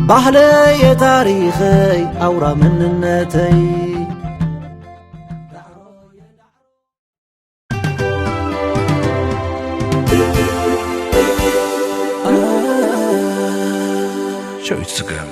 ባህለየ ታሪኸይ ኣውራ መንነተይ ሸዊት ስገም